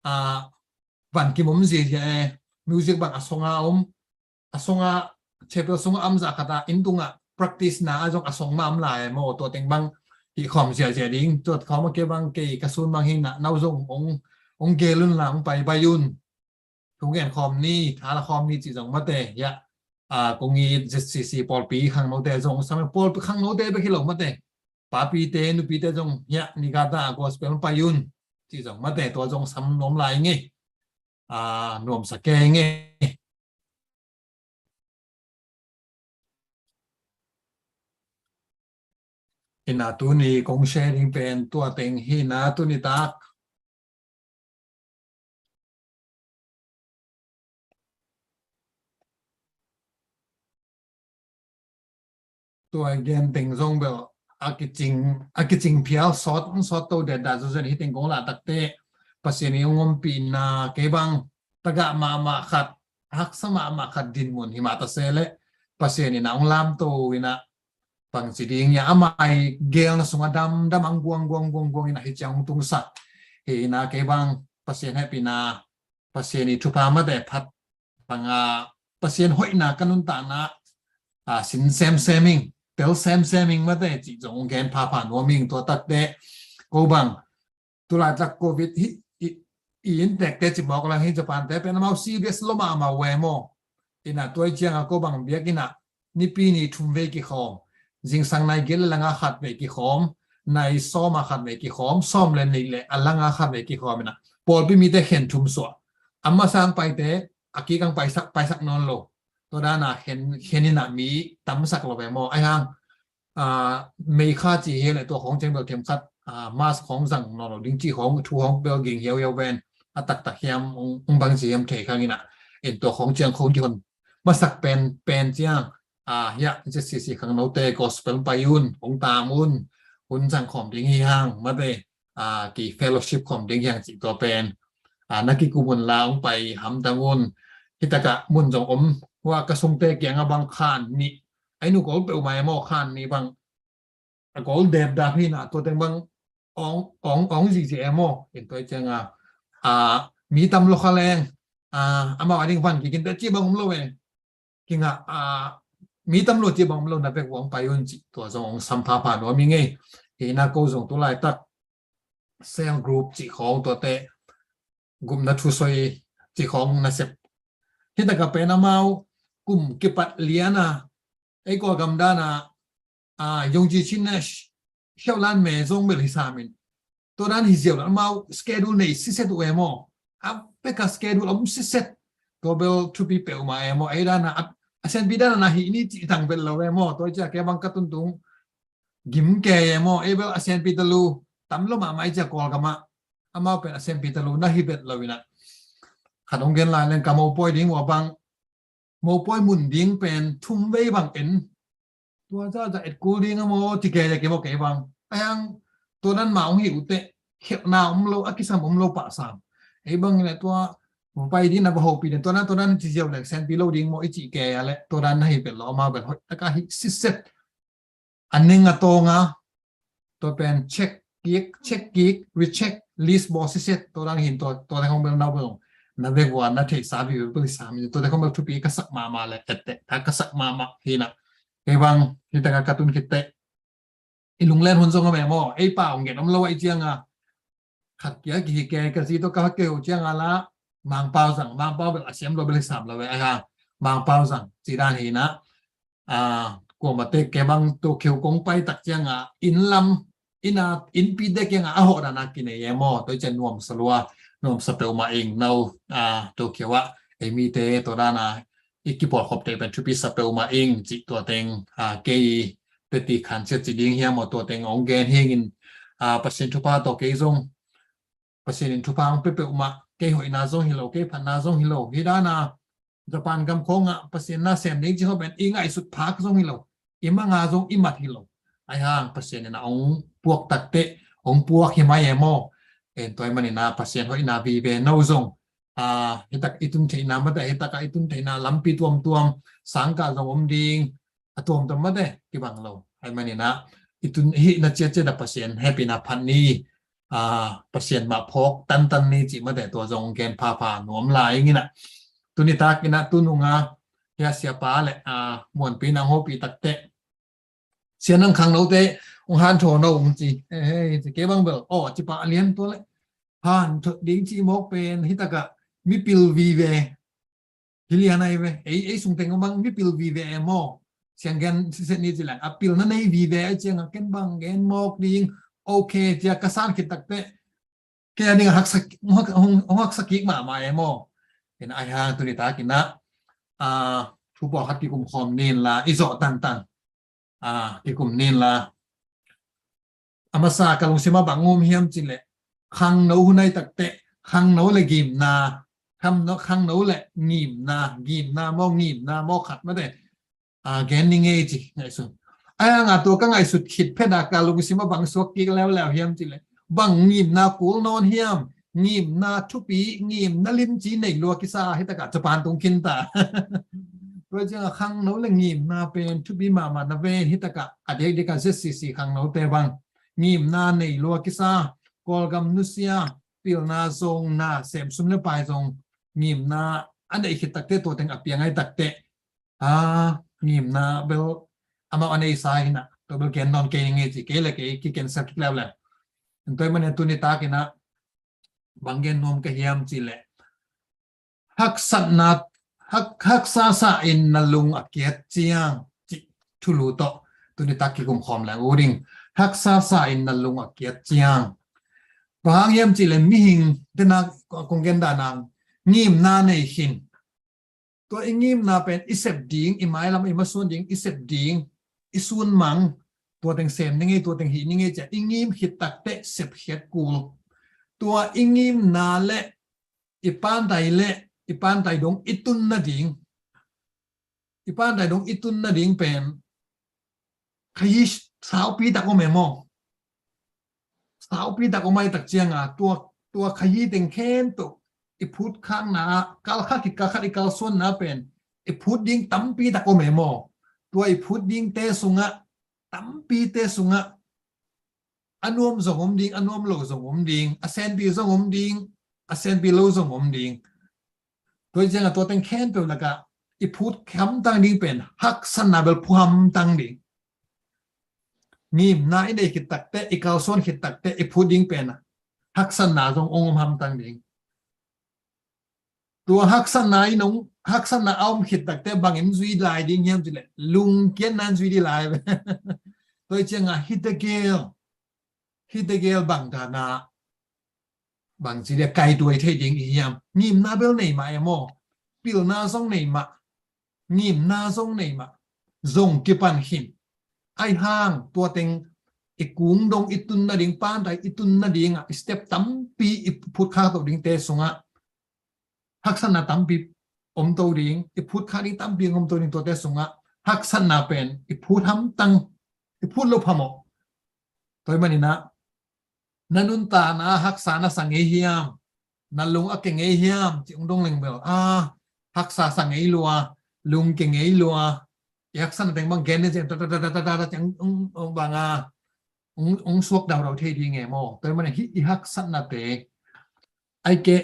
a, van kim om zia e, music bang a songa om, a songa chapel sunga am za khata inn tunga practice na a zong a song ma am lai mo, tua teng bang hi khom zia zia ding, tua khom a ke bang kei ka sun bang hi na nau zong ong, ong gelun la ong pai bai un. Thu gen khom ni, thala khom ni ci zong mate, ya. A, kong i Z C C pawlpi khangnote zong, sam pawlpi khangnote bek hi lo mate. Papite, nupite zong, ya, ni gata gospel pai un. Ci zong mate, tua zong sam nuam lai nge. A, nuam sa ke nge. Ina tuni kong sharing pen tua teng hi na tuni tak. Tua gen teng zong bel a kicing, a kicing phial sawt, sawt to det dah zo zen hi teng kong lah takte Pasian i ong ompihna kei bang tagah mahmah khat, haksa mahmah khat dinmun hi mah ta se le Pasian ina ong lamto ina bangci ding ia amai gelna sunga damdam ang guang guang guang guang ina hi ciang ong tungsak hi ina kei bang Pasian hehpihna, Pasian i thupha mate phat banga Pasian hoihna ka nuntakna a sin semsem ing, tel semsem ing mate cih zong ong gen phapha nuam ing tua takte ko bang tulaitak covid hi i, i in tekte ci mawk lang hi Japan te pen amau serious lo mahmah uh e maw. Ina tuai cianga ko bang biak ina nipi ni thum vei kikhawm, zingsang nai giat le langa khat vei kikhawm, nai sawma khat vei kikhawm, sawm le nih le a langa khat vei kikhawm ina pawlpi mite khen thum suah. A masang paite a kikang paisak, paisak nawn lo. Tua dana khen, khen ina mi tamsak lo ve maw. Ai hang a, meikha ci hi le tua khawng ciang bel themkhat a, mask khawng zang nawn lo ding ci khawng thu khawng bel ging hiauhiau ven a taktak hiam ong, ong bang ci hiam thei khang ina. In tua khawng ciang khawng kihon masak pen, pen ciang a, hia Z C C khangnote gospel pai un, ong tam un, hun zang khawm ding hi hang mate a, ki fellowship khawm ding hi hang cih tua pen a, na kikum un la ong pai hamtang un. Hitaka mun zong om hua ka sungte kianga bang khan nih ai nu gol peuhmah e maw khan nih bang a gol dep dap hi na tua teng bang ong, ong, ong zihzih e maw. In tua cianga a, mi tam lo kha leng a, amau a ding van kikin te ci bang om lo e. Kinga a, mi tam lo ci bang om lo na vek uang pai un ci tua zong ong sam phapha nuam ing e. Hi na ko zong tulaitak cell group ci khawng tuate gupna thusoi ci khawng na sep. Hitaka pen amau kum kipat liana ei kua gam dana a, yongji chin na hiaulan me zong bel hi samin. Tua dan hi ziau dan amau schedule nei siset uh e maw. A peka schedule om siset. Tua bel thupi peuhmah e maw. Ei dana a, a senpi dana na hi ni ci tang bel lo e maw. Tua cia ke bang ka tuntung gim ke e maw. Ei bel a senpi talu tam lo mahmah ei cia Kawlgama amau pen a senpi talu na hi bet lo ina. Khat ong gen lai leng ka mopoi ding ua bang mopoi mun ding pen thum vei bang en. Tua za za et kul ding a maw ti ke ya ke maw kei bang. Ayang tua nan ma ong hi ute khel na om lo a kisam om lo pa sam. Ei bang le tua mopoi ding na ba hopi den tua nan tua nan ci ziau leng senpi lo ding maw i ci ke ya le tua nan na hi bet lo amau bet hoi taka hi siset. A ning a tawng a tua pen check kik, check kik, recheck list bawl siset tua dang hin tua, tua te khong bel nau bel na vek ua na theih sa bi bel sam tua te khong bel thupi ka sak mahmah le ette ta ka sak mahmah hi na. Kei bang hi taka ka tun khit teh i lunglen hun zong a meng maw ei pa ong gen om lo a i cianga khat kia kihi ke ka zi to ka ke ho cianga la Mangpau zang, Mangpau bel a siam lo bel hi sam lo ve ai ha. Mangpau zang ci dan hi na. A, kuamate ke bang to kheu kong pai tak cianga inn lam ina innpi te kianga a hoh dana kinei e maw. Toi cian nuam sa lua, nuam sa peuhmah ing nau a, to kheu ah ei mite to dana i kipawlkhop te pen thupi sa peuhmah ing cih tua teng a, kei teti khansiat ci ding hiam maw tua teng ong gen hingin a, Pasian thupha tawh kei zong Pasian in thupha hong pia peuhmah, kei hoihna zong hi lo, kei phatna zong hi lo. Hi dana Japan gam khawngah Pasian na sem ding ci khawng pen i ngaihsut phak zong hi lo, i manga zong i mat hi lo. Ahi hang Pasian in a hong puak takteh, hong puak hi mai e maw. En tua ahih manin a Pasian hoihna vive no zong, a, hitak i tun theihna mate, hitak a i tun theihna lampi tuamtuam, sangkah zong om ding, a tuamtuam mate kibang lo. Ahih manin a i tun hihna ciatciat a Pasian hehpihna phat ni, a, Pasian mah phawk tantan ni cih mate tua zong gen phapha nuam lai ing in a. Tuni tak in a tunung a, hia siapa le, a, muanpi nang hopih takteh, sia nang khangnote hong hanthawn o hong ci. Hei, hei, ci kei bang bel, aw, ci pah lian tua le. Hanthawn ding ci mawk pen, hitak a mipil vive. Hi lian ahi ve. Ei, ei sung teng bang mipil vive e maw. Siang gen siset ni ci leng. A pilna nei vive a ciang a ken bang gen mawk ding. Ok, cia ka san khit takteh. Kei a ding a haksa, hong, hong, hong haksa kik mahmah e maw. En ahi hang tuni tak in a, a, thu pawlkhat kikum khawm ni in la, i zawh tantan. A, kikum ni in la. A masa ka lungsim a bang um hiam cih leh, khangno hun ahi takteh, khangno le gimna, khangno, khangno le ngimna, gimna maw, ngimna maw khat mate. A, gen ni ngei ci, ngaihsun. Ahi hang a tua ka ngaihsut khit phet a ka lungsim a bang suak kik leuleu hiam cih leh, bang ngimna kul nawn hiam, ngimna thupi, ngimna limci nei lua kisa, hitak a Japan tung khin ta. Tua ciang a khangno le ngimna pen thupi mahmah na ven, hitak a a diakdiak a Z C C khangnote bang ngimna nei lua kisa, Kawlgam nusia, pilna zong na, sem sum le pai zong, ngimna a neih khit takteh tua teng a piang ahi takteh, a, ngimna bel amau a neisa hi in a, tua bel gen nawn kei ni ngei ci, kei le kei ki cancel kik leuleu. En tua ahih manin tuni tak in a bang gen nuam ka hiam cih leh, haksatna, hak, haksa sa in na lung a kiat ciang cih thulu tawh tuni tak kikum khawm leng uh ding. Haksa sa in na lung a kiat ciang. Bang hang hiam cih leh mihing te na kong gen dan a ngimna nei khin. Tua i ngimna pen i sep ding, i mailam i masuan ding, i sep ding, i sunmang, tua teng sem ni ngei, tua teng hih ni ngei cia i ngim khit takteh sepkhiat kul. Tua i ngimna le i pantai le i pantai dong i tun nading, i pantai dong i tun nading pen khayi saupi tak om e maw. Saupi tak om ahi tak ciang a tua, tua khayi teng khempeuh i phutkhakna ah, kal khat khit kal khat i kalsuanna pen i phut ding tampi tak om e maw. Tua i phut dingte sungah, tampite sungah a nuam zong om ding, a nuam lo zong om ding, a senpi zong om ding, a senpi lo zong om ding. Tua ciang a tua teng khempeuh lakah i phut hamtang ding pen haksatna bel phu hamtang ding. Ngimna i neih khit takteh, i kalsuan khit takteh i phut ding pen haksatna zong ong om hamtang ding. Tua haksatna i nong, haksatna a om khit takteh bangin zui lai ding hiam cih leh, lungkiatna in zui ding lai ve. Tua ciang a hih tegel, hih tegel bang dan a bangci dia kaituai thei ding i hiam. Ngimna bel nei mah e maw. Pilna zong nei mah. Ngimna zong nei mah. Zong kipan khin. Ahi hang tua teng i kung dong i tun nading, pantai i tun nading ah i step tampi i phutkhak to dingte sungah haksatna tampi om to ding, i phutkhak ding tampi om to ding, tuate sungah haksatna pen i phut hamtang, i phut lo phamawh. Tua ahih manin a na nuntakna haksa na sa ngei hiam, na lung a ke ngei hiam, ci ung dong leng bel, a, haksa sa ngei lua, lung ke ngei lua, i haksatna teng bang gen ni ciang, ta, ta, ta, ciang, ung, ung bang a, ung, ung suak daudau thei ding e maw. Tua ahih manin hih i haksatnate, ai ke,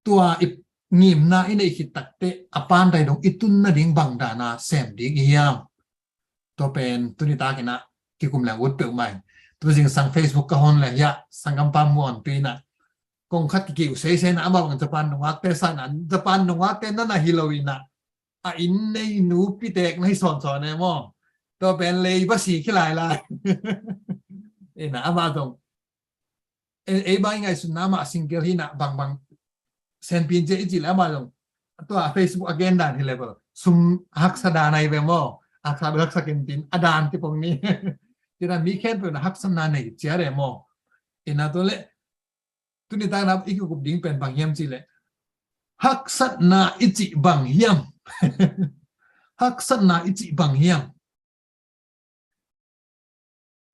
tua i ngimna i neih khit takteh a pantai dong i tun nading bang dan a sem ding i hiam. Tua pen tuni tak in a kikum leng ut peuhmah in. Tu zingsang Facebook ka hon le hiah sanggampa muanpi in a kong khat kiki uh seisei in a, amah bang Japan nungakte sa in a, Japan nungakte na na hi lo in a, a inn nei nu pitek na hi sawnsawn e maw. Tua pen leiba si khi lailai. In a amah zong ei, ei bang i ngaihsutna mah single hi in a bangbang senpi in cia i cih leh amah zong tua Facebook a gen dan hi leh bel sum haksa dan ahi ve maw. Haksa bel haksa kei in tin a dan kipong ni. Ci dan mi khempeuh in a haksatna nei ciat e maw. In a tua leh tuni tak in a i kikup ding pen bang hiam cih leh, haksatna i cih bang hiam. Haksatna i cih bang hiam.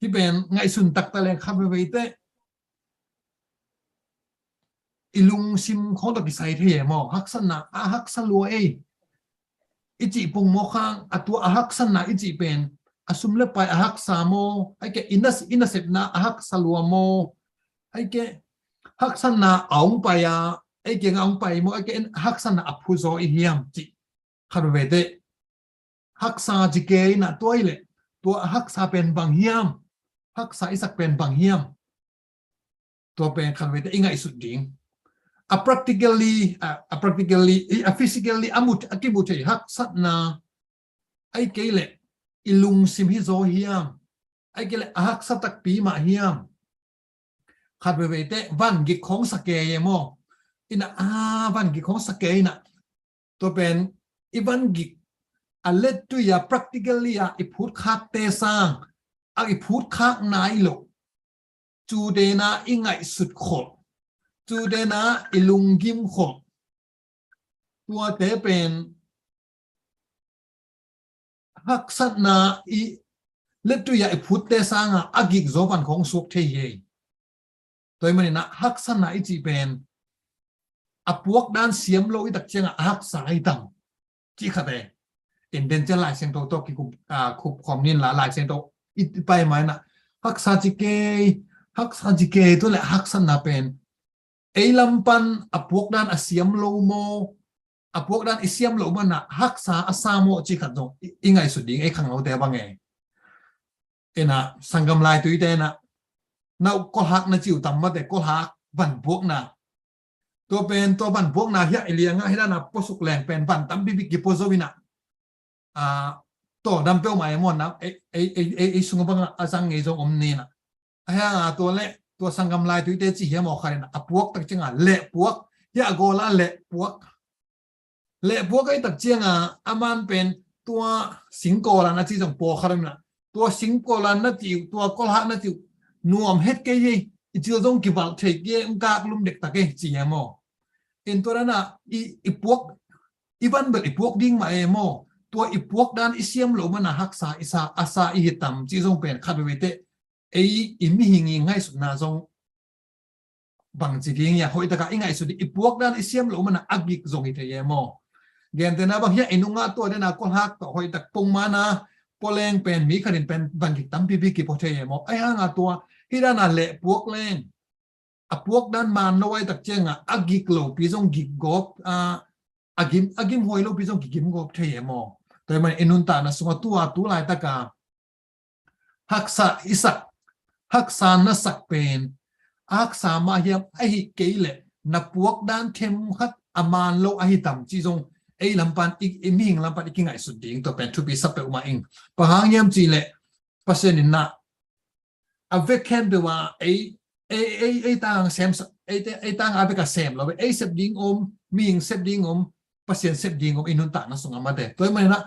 Hih pen ngaihsun taktak leng khat veivei teh i lungsim khawng tawh kisai thei e maw? Haksatna a haksa lua ei i cih pongmawk hang a, tua a haksatna i cih pen a sum le pai a haksa maw? Ai ke i na, i nasepna a haksa lua maw? Ai ke haksatna a hong pai a, ei ke a hong pai maw? Ai ke haksatna a phu zaw i hiam cih khat veivei teh haksa ci kei in ah, tua i leh tua a haksa pen bang hiam? Haksa i sak pen bang hiam? Tua pen khat veivei teh i ngaihsut ding. A practically, a, a practically, a physically a mu, a kimu thei haksatna ai kei leh i lungsim hi zaw hiam? Ai kei leh a haksa takpi mah hiam? Khat veivei teh van gik khawng sa kei e maw? In ah, a, van gik khawng sa kei in ah, tua pen i van gik a lettui a practically a i phut khakte sang a i phut khak nai loh, cute na i ngaihsut khol, cute na i lunggim khol, tuate pen haksatna i lettui a i phutte sanga a gik zaw van khawng suak thei hi. Tua ahih manin ah haksatna i cih pen a puak dan siam lo i tak ciangah a haksa hi tam cih khat e. In den ciang Lai Siangtho tawh kikhup, a, khup khawm ning la, Lai Siangtho i, i pai ma in ah haksa ci kei, haksa ci kei, tua leh haksatna pen ei lam pan a puak dan a siam lo maw? A puak dan i siam loh man ah haksa a sa maw cih khat zong i, i ngaihsut ding, ei khangnote bang e. In ah sanggam laituite in ah, na uh kawlhak na ci uh tam mate, kawlhak van puakna. Tua pen tua van puakna hiah i liang ah hih dan a puasuk leng pen van tampi bik kipua zo in ah, a, tawldam peuhmah e maw, na, ei, ei, ei, ei, ei sung a bang a zang ngei zong om ni in ah. A hang a tua leh tua sanggam laituite ci hiam aw, khat in ah a puak tak ciangah leh puak, hiah a gawl ah leh puak. Leh puak ahih tak ciangah a man pen tua singkawlan a ci zong pawlkhat om in ah, tua singkawlan na ci uh, tua kawlhak na ci uh nuam het kei hi, i cil zong kivalh thei kei, hong kak lum dektak e ci hiam aw? In tua dan ah i, i puak, i van bel i puak ding mah e maw? Tua i puak dan i siam loh man a haksa i sa, a sa i hi tam cih zong pen khat veivei teh ei i mihing i ngaihsutna zong bangci ding hiam, hoih tak a i ngaihsut ding, i puak dan i siam loh man a a gik zong hi thei e maw? Gentehna bang hiah i nungah tua dan a kawlhak tawh hoih tak pongman a pua leng pen mi khat in pen van gik tampi bik kipua thei e maw? Ahih hang a tua hih dan a leh puak leng a puak dan man lo ahih tak ciangah a gik lopi zong gik gawp, a, a gim, a gim huai lopi zong kigim gawp thei e maw? Tua ahih man i nuntakna sungah tua tu laitak a haksa i sak, haksa na sak pen a haksa mah hiam, ahih kei leh na puak dan themkhat a man lo ahi tam cih zong ei lam pan i, i mihing lam pan i kingaihsut ding, tua pen thupi sa peuhmah ing. Bang hang hiam cih leh Pasian in ah a vek khempeuh ah ei, ei, ei, ei tang sem, ei, ei tang a bek a sem lo, ei sep ding om, mihing sep ding om, Pasian sep ding om, i nuntakna sungah mate. Tua ahih manin ah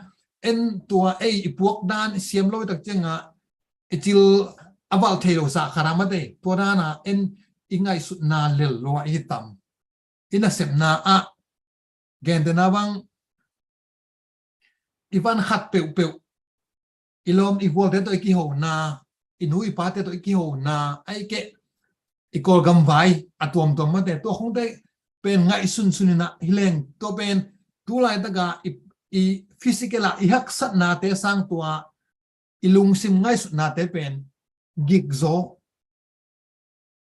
en tua ei i puak dan i siam lo i tak ciangah i cil a valh thei lo sa khat a mate. Tua dan a en i ngaihsutna lel lo ah i hi tam. I nasepna ah, gentehna bang i van khat peuhpeuh, i lawm i gualte tawh i kihona, i nu i pate tawh i kihona, ahih keh i Kawlgam vai a tuamtuam mate, tua khawngte pen ngaihsunsun in ah hi leng, tua pen tu laitak a i, i physical a i haksatnate sang tua i lungsim ngaihsutnate pen gik zaw,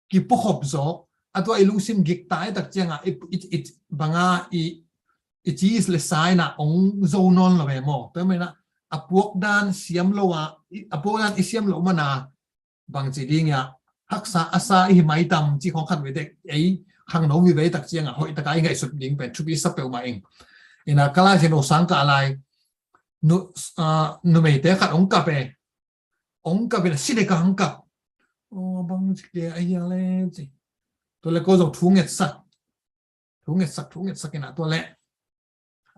kipuakhop zaw, a tua i lungsim gik ta i tak ciangah i, i, i, bang a i, i ci le sa in ah hong zo nawn lo e maw? Tua ahih manin ah a puak dan siam lo a, i, a puak dan i siam loh man a bangci ding hiam, haksa a sa i hi mai tam cih khawng khat vei teh ei khangno hi ve tak ciangah hoih tak a i ngaihsut ding pen thupi sa peuhmah ing. In ah ka Lai Siangtho sang kah lai, nu, a, numeite khat hong kap e. Hong kap in ah, si dek a hong kap. Aw, bangci kei a hia le ci. Tua leh ko zong thu ngetsak, thu ngetsak, thu ngetsak in ah tua leh,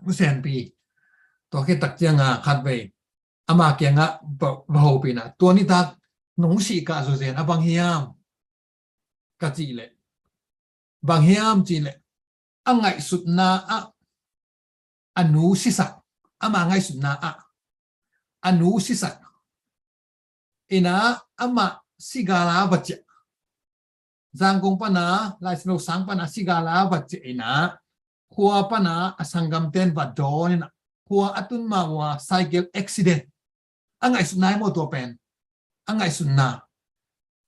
Pu Sianpi, tua khit tak ciangah khat vei ama kiangah va, va hopih in ah, tua nitak nong sih kah zawzen a bang hiam ka cih leh, bang hiam cih leh a ngaihsutna ah a nu sisak, ama ngaihsutna ah a nu sisak Ina amah sigal a va ciah. Zangkong pana, Laisiangtho sang pana sigal a va ciah ina, khua pana a sanggamten va dawn ina, khua a tun ma ua cycle accident. A ngaihsutna hi maw tua pen? A ngaihsutna.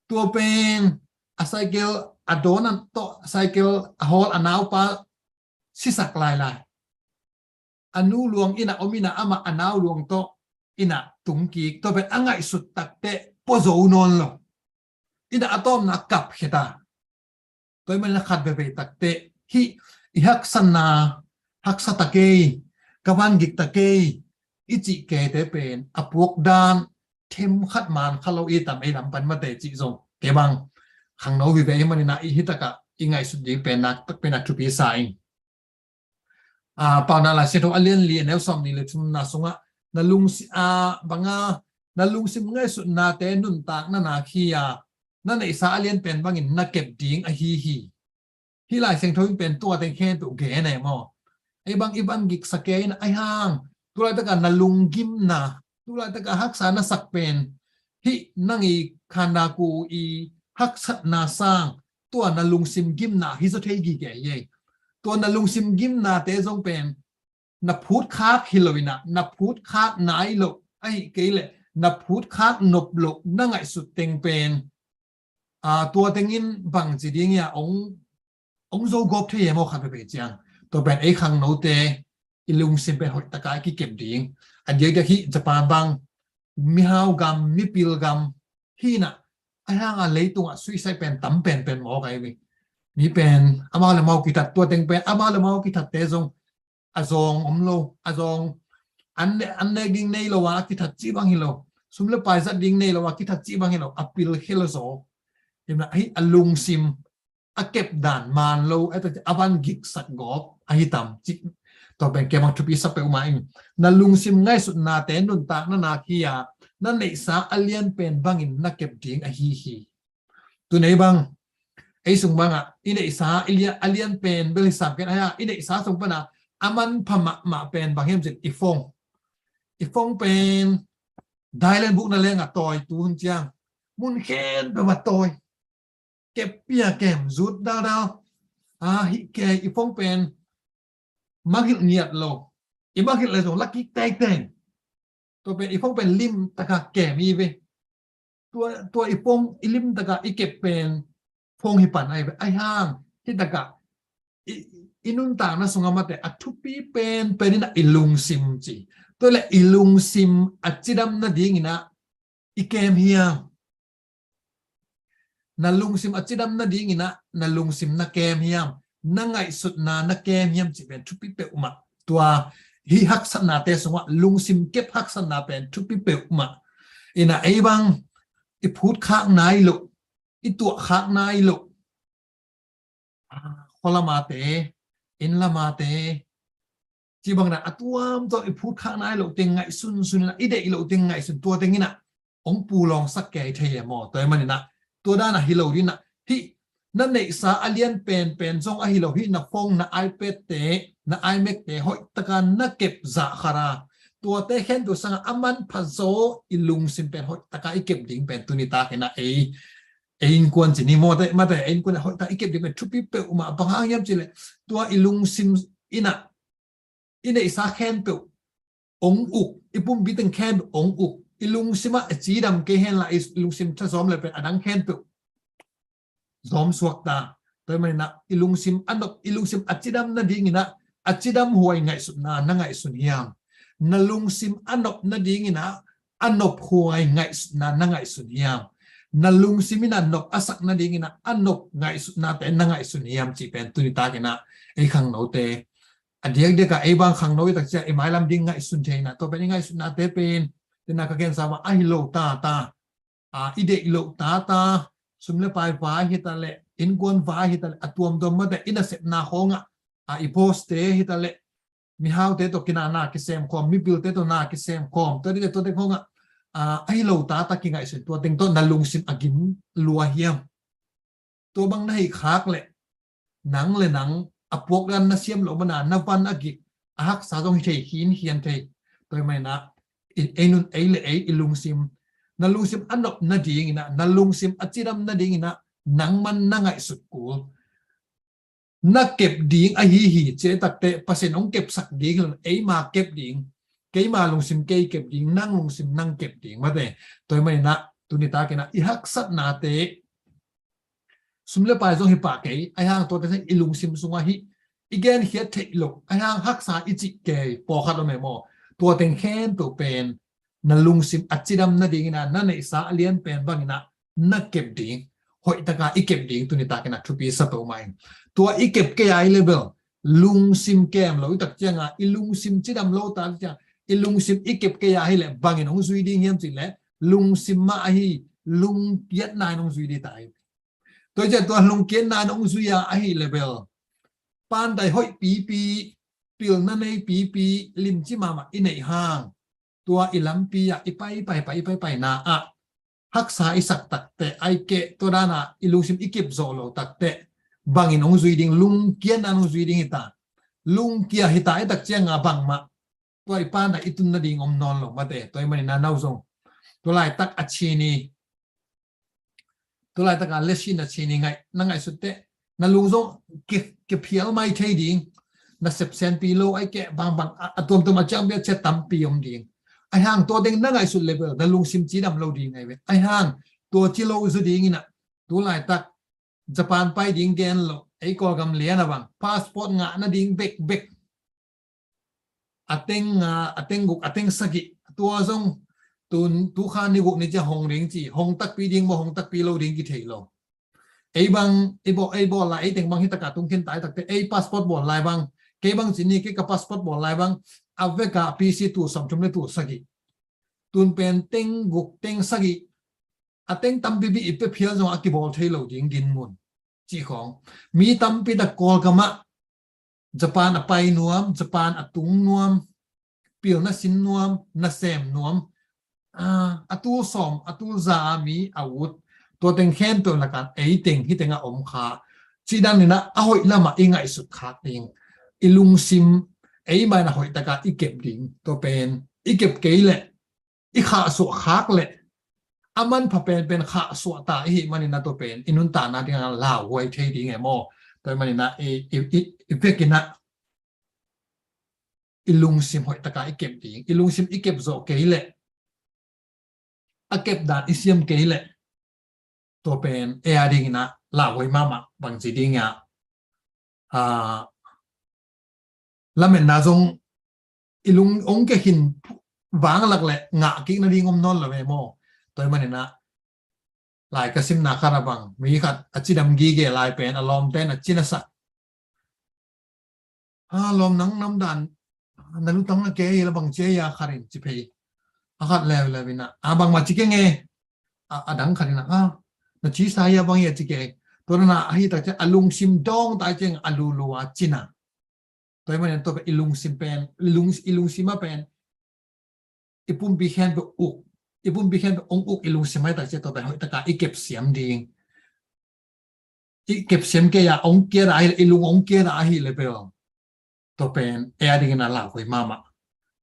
Tua pen a cycle a dawn an tawh, cycle a hawl a naupa sisak lailai. A nu luang ina om ina amah a nau luang tawh ina tung kik. Tua pen a ngaihsut takteh pua zo nawn lo. Ina a tawpna a kap kheta. Tua hi manin a khat veve takteh hih i haksatna, haksa ta kei, ka van gik ta kei i cih kete pen a puak dan them khat man kha lo i tam ei lam pan mate cih zong kei bang khangno vive hi manin a i hi takah i ngaihsut ding pen nak tak pen a thupi sa ing. A, Paunak Laisiangtho a lian li a neu sawm nih le thumna sungah na lungsi-, a, banga na lungsim ngaihsutnate nuntakna nak hi a, na neihsa a lian pen bangin na kep ding ahi hi. Hih Laisiangtho in pen tua teng khempeuh gen e maw? Ei bang i van giksa kei in ahi hang, tu laitakah na lunggimna, tu laitakah haksa na sak pen hih nang i khandaku i haksatna sang tua na lungsim gimna hi zaw thei gige hi ei. Tua na lungsim gimnate zong pen na phutkhak hi lo ina, na phutkhak nai lo, ahi kei leh na phutkhak nop lo na ngaihsut teng pen, a, tua tengin bangci ding ia ong, ong zo gawp thei e maw khat pepeh ciang. Tua pen ei khangnote i lungsim pen hoih taka i kikem ding. A diakdiak hih Japan bang mihau gam, mipil gam hi ina, ahi hanga leitungah suicide pen tam penpen mawk ahi ve. Mi pen amau le mau kithat, tua teng pen amau le mau kithatte zong a zawng om lo, a zawng an ne-, an nek ding nei lo a a kithat cih bang hi lo, sum le pai zat ding nei lo a a kithat cih bang hi lo, a pil khel zaw. Himna ahi a lungsim a kep dan man lo, a van giksak gawp ahi tam cih. Tua pen kei bang thupi sa peuhmah ing. Na lungsim ngaihsutnate nuntakna nak hi a, na neihsa a lian pen bangin na kep ding ahi hi. Tu nei bang ei sung banga i neihsa i lia-, a lian pen bel hi sam ken ahi a, i neihsa sung pana a manpha mahmah pen bang hiam cin i phone. I phone pen dailen bukna lenga tawi tu hun ciang mun khen peuhmah tawi. Kep pia kem zut daldal. A, hih kei i phone pen mangngilh ngiat lo. I mangngilh le zong la kik teitei. Tua pen i phone pen lim taka kem i ve. Tua, tua i phone i lim taka i kep pen phone hi pan ai ve. Ahi hang hih taka i, i nuntakna sunga mate a thupi pen pen ina i lungsim ci. Tua le i lungsim a cidam nading ina i kem hiam? Na lungsim a cidam nading ina na lungsim na kem hiam? Na ngaihsutna na kem hiam cih pen thupi peuhmah. Tua hih haksatnate sungah lungsim kep haksatna pen thupi peuhmah. Ina ei bang i phutkhak nai lo, i tuahkhak nai lo, a, khua lamate, inn lamate, ci bangna a tuamtuam i phutkhak nai lo teng ngaihsun sun ina, i deih lo teng ngaihsun tua teng ina ong pulawngsak kei thei e maw? Tua hi manina tua dana hi lo dina hih na neihsa a lian penpen zong ahi lo hih na phone, na iPad te, na iMac te hoih taka na kep zahkhara. Tuate khen tua sanga a manpha zaw i lungsim pen hoih taka i kep ding pen tuni takina ei, ei innkuan ci ni maw te, mate ei innkuan hoih taka i kep ding pen thupi peuhmah bang hang hiam cih leh tua i lungsim ina i neihsa khempeuh ong uk, i pumpi teng khempeuh ong uk, i lungsimah a cidam kei henla i lungsim thazawm le pen a dang khempeuh zawm suakta. Tua hi manina i lungsim a nop, i lungsim a cidam nading ina a cidam huai ngaihsutna na ngaihsun hiam? Na lungsim a nop nading ina a nop huai ngaihsutna na ngaihsun hiam? Na lungsim ina nop a sak nading ina a nop ngaihsutnate na ngaihsun hiam cih pen tuni takina ei khangnote a diakdiaka ei bang khangno i takcia i mailam ding ngaihsun theina tua pen i ngaihsutnate pen tena ka gensa mah ahi lo tata, a, i deih lo tata, sum le pai vai hita le innkuan vai hita le a tuamtuam mate i nasepna khawngah, a, i boss te hita le mihaute tawh kina na kisem khawm, mipilte tawh na kisem khawm, tua dite tuate khawngah, a, ahi lo tata kingaihsun tua teng tawh na lungsim a gim lua hiam? Tua bang na hei khak leh nang le nang a puakdan na siam loh mana na van a gik a haksa zong hi thei, khin khian thei. Tua hi manina ei nun ei le ei i lungsim Na lungsim a nop nadingin ah, na lungsim a cidam nadingin ah, nangman na ngaihsut kul. Na kep ding ahi hi, ci takte Pasian hong kepsak ding hi lo, eima kep ding, keima lungsim kei kep ding, nang lungsim nang kep ding, mate. Tua ahih manin ah, tuni takin ah, i haksatnate, sum le pai zong hi pah kei, ahih hang tuate i lungsim sungah hi, i genkhiat theih loh, ahih hang haksa i cih kei, pawlkhat om e maw. Tua teng khempeuh pen, na lungsim a cidam nadingin ah, na neihsa a lian pen bangin ah, na kep ding, hoih taka i kep ding, tuni takin ah thupi sa peuhmah ing. Tua i kep kei a i level, lungsim kem lo i tak ciangah, i lungsim cidam lo ta ciang, i lungsim i kep kei a hi leh, bangin hong zui ding hiam cih leh, lungsim mah ahi, lungkiatna in hong zui ding ta hi. Tua ciang tua lungkiatna in hong zui a ahi level, pantai hoih pipi, pilna nei pipi, limci mahmah i neih hang, tua i lampi ah i pai pai pai i pai pai na ah, haksa i sak takte, ai keh tua dana i lungsim i kep zawh lo takte, bangin hong zui ding, lungkiatna in hong zui ding hi ta. Lungkia hi ta i tak ciangah bangmah, tua i pantai i tun nading om nawn lo, mate. Tua ahih manin ah, nau zong, tua laitak a chin i, tua laitak a lesin a chin i ngaih, na ngaihsut teh, na lung zong ke, kephial mai thei ding, na sepsenpi lo, ai keh bangbang, a, a tuamtuam a ciang bia cia tampi om ding. Ahih hang tua teng na ngaihsut level, na lungsim cidam lo ding ahi ve. Ahih hang tua ci lo zaw dingin ah, tu laitak Japan pai ding gen lo, ei Kawlgam lian a bang, passport ngah nading bekbek, a teng nga, a teng guk, a teng sagih, tua zong tun, tu khan ni guk ni cia hong ding ci, hong takpi ding maw, hong takpi lo ding kithei lo. Ei bang, ei bawl, ei bawl lai, ei teng bang hi taka tung khin tai takte, ei passport bawl lai bang, kei bang ci ni, kei ka passport bawl lai bang, a veka P C tul sawmthum le tul sagih. Tun pen teng guk, teng sagih, a teng tampi bih i pia phial zong a kibawl thei lo ding dinmun. Cih khawng. Mi tampi tak Kawlgam ah Japan a pai nuam, Japan a tung nuam, pilna sin nuam, nasem nuam, a, a tul sawm, a tul za a mi a ut, tua teng khempeuh lakah ei teng, hi tengah om kha. Cih dan in ah, a hoih lamah i ngaihsut khak ding. I lungsim, ei mah in a hoih taka i kep ding. Tua pen, i kep kei leh, i khahsuah khak leh, a manpha penpen khahsuah ta i hih manin ah, tua pen i nuntakna dingah lauhuai thei ding e maw. Tua ahih manin ah i, i, i, i vekin ah i lungsim hoih taka i kep ding, i lungsim i kep zawh kei leh, a kep dan i siam kei leh, tua pen ei a dingin ah lauhuai mahmah. Bangci ding a, a, lametna zong i lung hong kekhin vanglak leh ngah kik nading om nawn lo e maw. Tua ahih manin ah, lai ka simna khat a bang, mi khat a cidam gige lai pen a lawmte in a cina sak. A lawm, nang nam dan, na lutang na kei la bang cia, a khat in ci phei. A khat leuleu in ah, a bangmah ci keng e. A, a dang khat in ah, a, na cisa hi a bang hi a ci keng. Tua na ahi tak ciang a lungsim dawng ta ciang a lulu a cina. Tua ahih manin tua pen i lungsim pen, i lung, i lungsim a pen, i pumpi khempeuh uk, i pumpi khempeuh hong uk i lungsim ahi tak ciang, tua pen hoih taka i kep siam ding. I kep siam kei a hong kiat a ahi leh, i lung hong kiat a ahi leh bel, tua pen ei a dingin a lauhuai mahmah.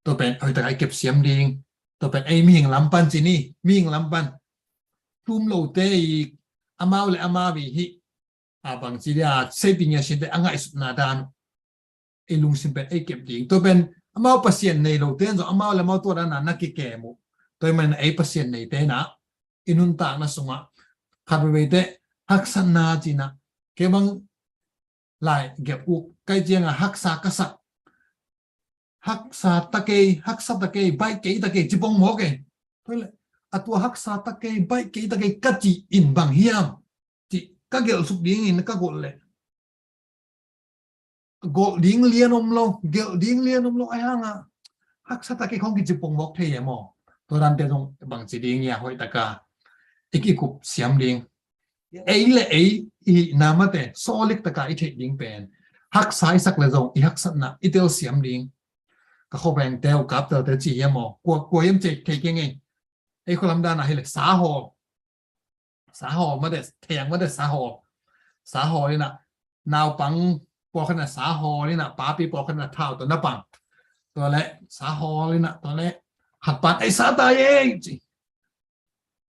Tua pen hoih taka i kep siam ding. Tua pen ei mihing lam pan ci ni, mihing lam pan. Tum lote i, amau le amau i hih, a, bangci dia, seiping a sinte a ngaihsutna dan, ei lungsim pen ei kep ding. Tua pen amau Pasian nei lote in zong amau le amau tua dana na kikem uh. Tua ahih manin ei Pasian neite in ah, i nuntakna sungah khat veivei teh haksatna ci-in ah, kei bang lai gep uk kai ciangah haksa ka sak, haksa ta kei, haksa ta kei, baih kei ta kei ci pong mawk e. Tua leh, a tua haksa ta kei, baih kei ta kei ka cih in bang hiam? Cih ka gelh suk dingin ka gelh leh, gelh ding lian om lo, gelh ding lian om lo, ahih hangah haksa ta kei khong kici pong mawk thei e maw. Tua dante zong bangci ding hia, hoih taka i kikup siam ding. Ei le ei i hihna mate, sawlik taka i theih ding pen, haksa i sak leh zong i haksatna i tel siam ding. Ka khuavengte uh, kaptelte ci hiam maw, kua, kua hiam ci thei keng ei. Ei khualam dan ah hi leh, sahawl. Sahawl mate, theng mate, sahawl. Sahawl in ah, naupang pawlkhat in ah sahawl in ah, papi pawlkhat in ah thau tawh na pang. Tua leh sahawl in ah, tua leh khat pan, ei, sa tai ei ci.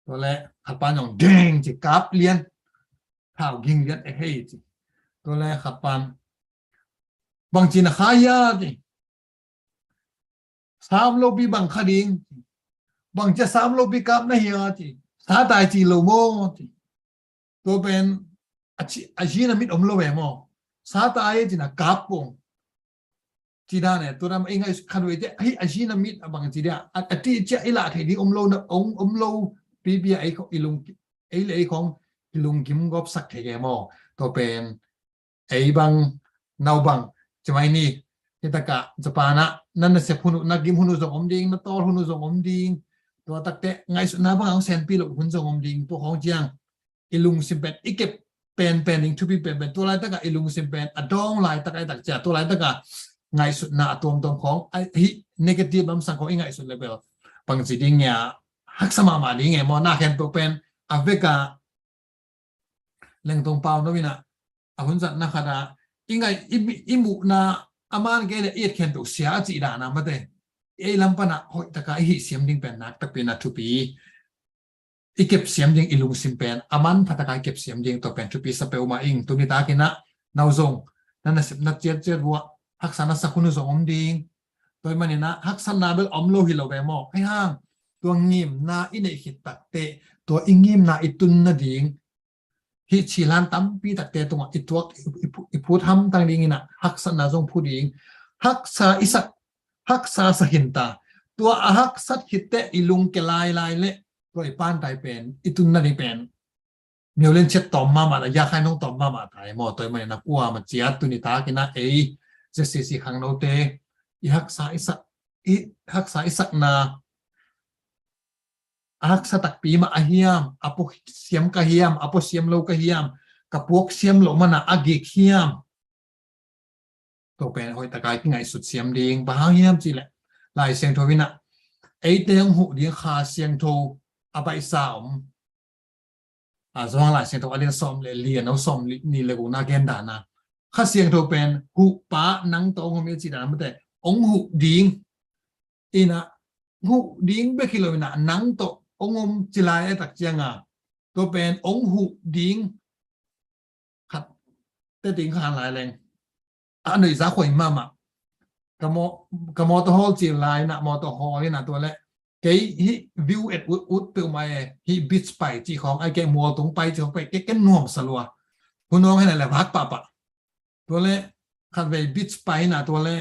Tua le khat pan zong deng ci kap lian, thau ging lian e hei ci. Tua le khat pan bang ci na kha hia ci. Sam lopi bang kha ding, bang cia sam lopi kap na hia ci. Sa tai ci lo maw ci. Tua pen a ci, a ci na mit om lo ve maw. Sa tai ci na kap pong. Ci dan e, tua dan i ngaih khat ve cia, hi a ci na mit a bang ci dia. A, a ti cia i lah thei ding om lo na, om, om lo pipi a ei khong, i lung, ei le ei khong, i lungkim gop sak thei ke maw. Tua pen ei bang, nau bang, ci mai ni. Hi takah Japan ah na nasep hun uh, na gim hun uh zong om ding, na tawl hun uh zong om ding. Tua takte ngaihsutna bang a hong senpi lo hun zong om ding. Tua khong ciang i lungsim pen i kep penpen ding, thupi penpen. Tua laitakah i lungsim pen a dawng laitak ai tak cia. Tua laitakah ngaihsutna a tuamtuam khong, a hi negative lamsang khong i ngaihsut le bel bang ci ding nia, haksa mahmah ding e maw. Na khempeuh pen a vekah Lengtong Pau no in ah a hun zatna khat ah i ngaih, i, i muhna a man kei le i et khempeuh sia a cih dan a mate. Ei lam pan ah hoih taka i hih siam ding pen nak takpi in ah thupi. I kep siam ding, i lungsim pen a manpha taka i kep siam ding, tua pen thupi sa peuhmah ing. Tuni takin ah nau zong na nasepna ciatciat uh ah haksa na sak hun uh zong om ding. Tua ahih manin ah haksatna bel om lo hi lo ve maw. Ahi hang tua ngimna i neih khit takteh tua i ngimna i tun nading hih cilhan tampi takte tungah i tuak, i, i, i phut hamtang dingin ah haksatna zong phu ding. Haksa i sak, haksa sa khin ta. Tua a haksat khitteh i lungke lailai le tua i pantai pen, i tunna ding pen miulen ciat tawm mahmah ta, ya khai nong tawm mahmah ta e maw. Tua ahih manin ah kuamah ciat tuni takin ah ei Z C C khangnote i haksa i sak, i haksa i sakna a haksa takpi mah a hiam, a pua siam ka hiam, a pua siam lo ka hiam, ka puak siam loh mana a gik hiam. Tua pen hoih taka i kingaihsut siam ding. Bang hang hiam cih leh Lai Siangtho in ah eite hong huh ding Kha Siangtho a baihsa om. A, Johan Lai Siangtho a lian sawm le li, a neu sawm li, nih le gukna gen dan a, Kha Siangtho pen huhpa nang tawh hong om hi a cih dan mate, hong huh ding. In ah huh ding bek hi lo in ah nang tawh hong om ci lai a tak ciang a, tua pen hong huh ding khat te ding khan lai leng a nuihza khuai mahmah. Ka maw, ka mawtaw hawl cil lai in ah, mawtaw hawl in ah tua le kei hih view et ut, ut peuhmah e, hih beach pai cih khawng, ai kei mual tung pai cih khawng pai, kei ken nuamsa lua. Hun awng hen a le vak pahpah. Tua le khatvei beach pai in ah tua le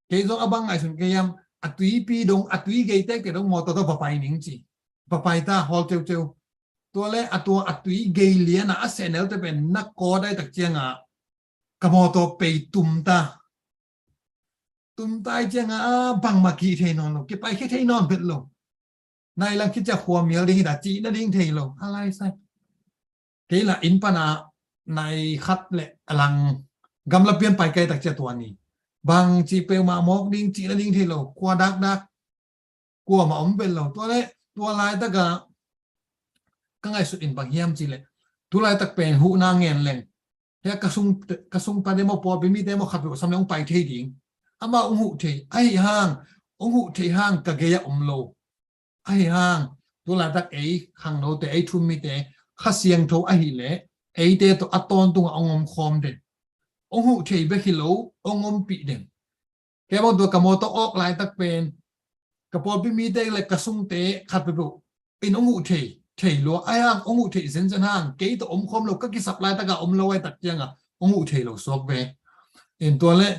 kei zong a bang ngaihsun kei hiam, a tuipi dong, a tui gei tektek dong mawtaw tawh va pai ning ci. Va pai ta hawl ceuceu. Tua le a tua a tui gei lian a, a sehnel te pen na kawt ai tak ciang a ka mawtaw pei tum ta. Tum ta ai ciang a, a bangmah kih thei nawn lo, kipai khia thei nawn bet lo. Nai lang khit ciang khua mial ding hi ta, cih nading thei lo. A lai sai. Kei lah inn pan a nai khat le a lang gamla pian pai kei tak ciang tua ni. Bang cih peuhmah mawk ding, cih nading thei lo. Khua dakdak. Kuamah om vet lo. Tua le, tua laitak a ka ngaihsut in bang hiam cih leh, tu laitak pen huhna ngen leng, hia ka sung, ka sung pate maw, pawlpi mite maw, khat peuh sam le hong pai thei ding. Amau hong huh thei. Ahi hang, hong huh thei hang ka gei ah om lo. Ahi hang tu laitak ei khangnote, ei thu-um mite Kha Siangtho ahih leh eite tawh a tawntung ah hong om khawm den. Hong huh thei bek hi lo, hong ompih den. Kei bang tua ka mawtaw awk laitak pen ka pawlpi mite le ka sungte khat peuhpeuh in hong huh thei, thei lua. Ahi hang hong huh thei zenzen hang, kei tawh om khawm lo, ka kisap laitak a om lo ai tak ciang a hong huh thei lo suak ve. In tua le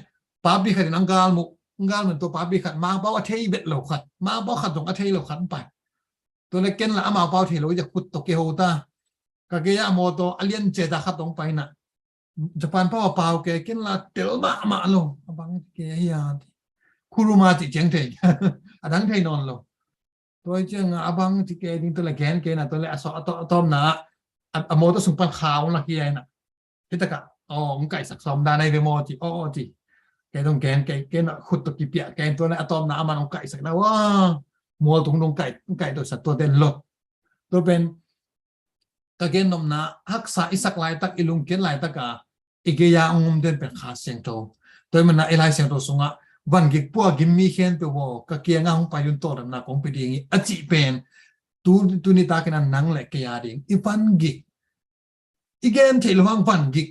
papi khat in hong gal muh, hong gal muh, tua papi khat, Mangpau a thei vet lo khat, Mangpau khat zong a thei lo khat hong pai. Tua le ken lah a Mangpau thei lo i a khut tawh kiho ta. Ka gei ah mawtaw a lian ceta khat hong pai in ah, Japan pau a pau kei, ken lah tel mahmah lo. A bang kei a hia ti. Kuruma cih ciang thei. A dang thei nawn lo. Tua ciang a bang cih kei ding, tua le gen kei in ah, tua le a sawm, a tawm, a tawmna a, a mawtaw sung pan khau lak hi a in ah. Hi takah, aw, hong kaihsak sawm dan ahi ve maw ci, aw, aw ci. Kei dong gen kei, kei in ah khut tawh kipiah kei in, tua le a tawmna a man hong kaihsak na, wa, mual tung dong kaih, kaih tawh sat tua den lo. Tua pen ka gen nopna, haksa i sak laitak, i lungkiat laitak a i gei a hong om den pen Kha Siangtho. Tua ahih manin ah i Lai Siangtho sungah, van gik pua gim mi khempeuh aw, ka kiangah hong pai un, tawldamna kong pia ding hi, a cih pen Tu, tuni takin a nang le kei a ding i van gik. I gen theih loh hang van gik.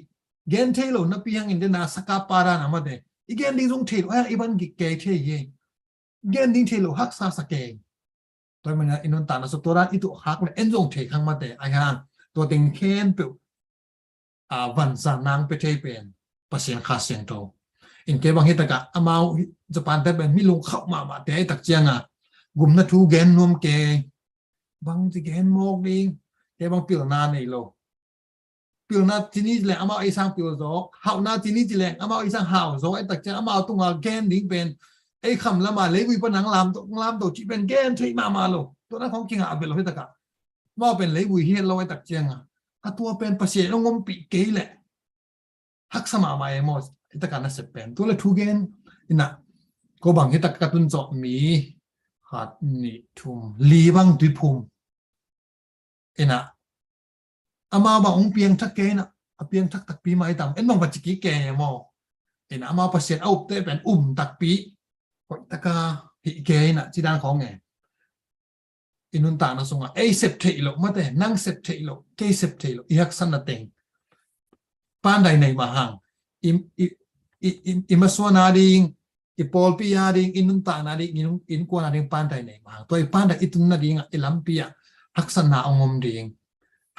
Gen thei lo napi hang in dena saka pa dan a mate i gen ding zong thei loh hang i van gik kei thei hi. Gen ding thei loh haksa sa kei. Tua i mana i nuntakna sung tua dan i tuah khak le en zong thei khang mate ai hang. Tua teng khempeuh a vansa nang pe thei pen Pasian Kha Siangtho. In kei bang hi takah amau Japan te pen mi lungkhauh mahmah te ai tak cianga gumna thu gen nuam kei. Bang ci gen mawk ding. Kei bang pilna nei lo. Pilna cini ci leng amau ei sang pil zaw, hauhna cini ci leng amau ei sang hau zaw ai tak ciang amau tunga gen ding pen ei kham lama leivui panang lamto lamto cih pen gen thei mahmah lo. Tua na khong kingah a bel lo hi takah amau pen leivui hi lo ai tak cianga a tua pen Pasian in a ngompih kei leh haksa mahmah e maw. Hi takah na sep pen tua le thu gen ina ko bang hi takah ka tun zawh mi khat nih thum li bang tuiphum ina amau bang hong piangthak kei ina a piangthak takpi mah hi tam en bang va ci kik kei e maw. Ina amau Pasian a upte pen um takpi hoih taka hih kei ina ci dan khong e. I nuntakna sungah ei sep theih loh mate nang sep theih loh kei sep theih loh i haksatna teng pandai nei mah hang i, i, i, i, i masuan a ding i pawlpi a ding i nuntakna ding i nun- innkuan a ding pandai nei mah hang tua i pandai i tunna dingah i lampi ah haksatna a ngom ding.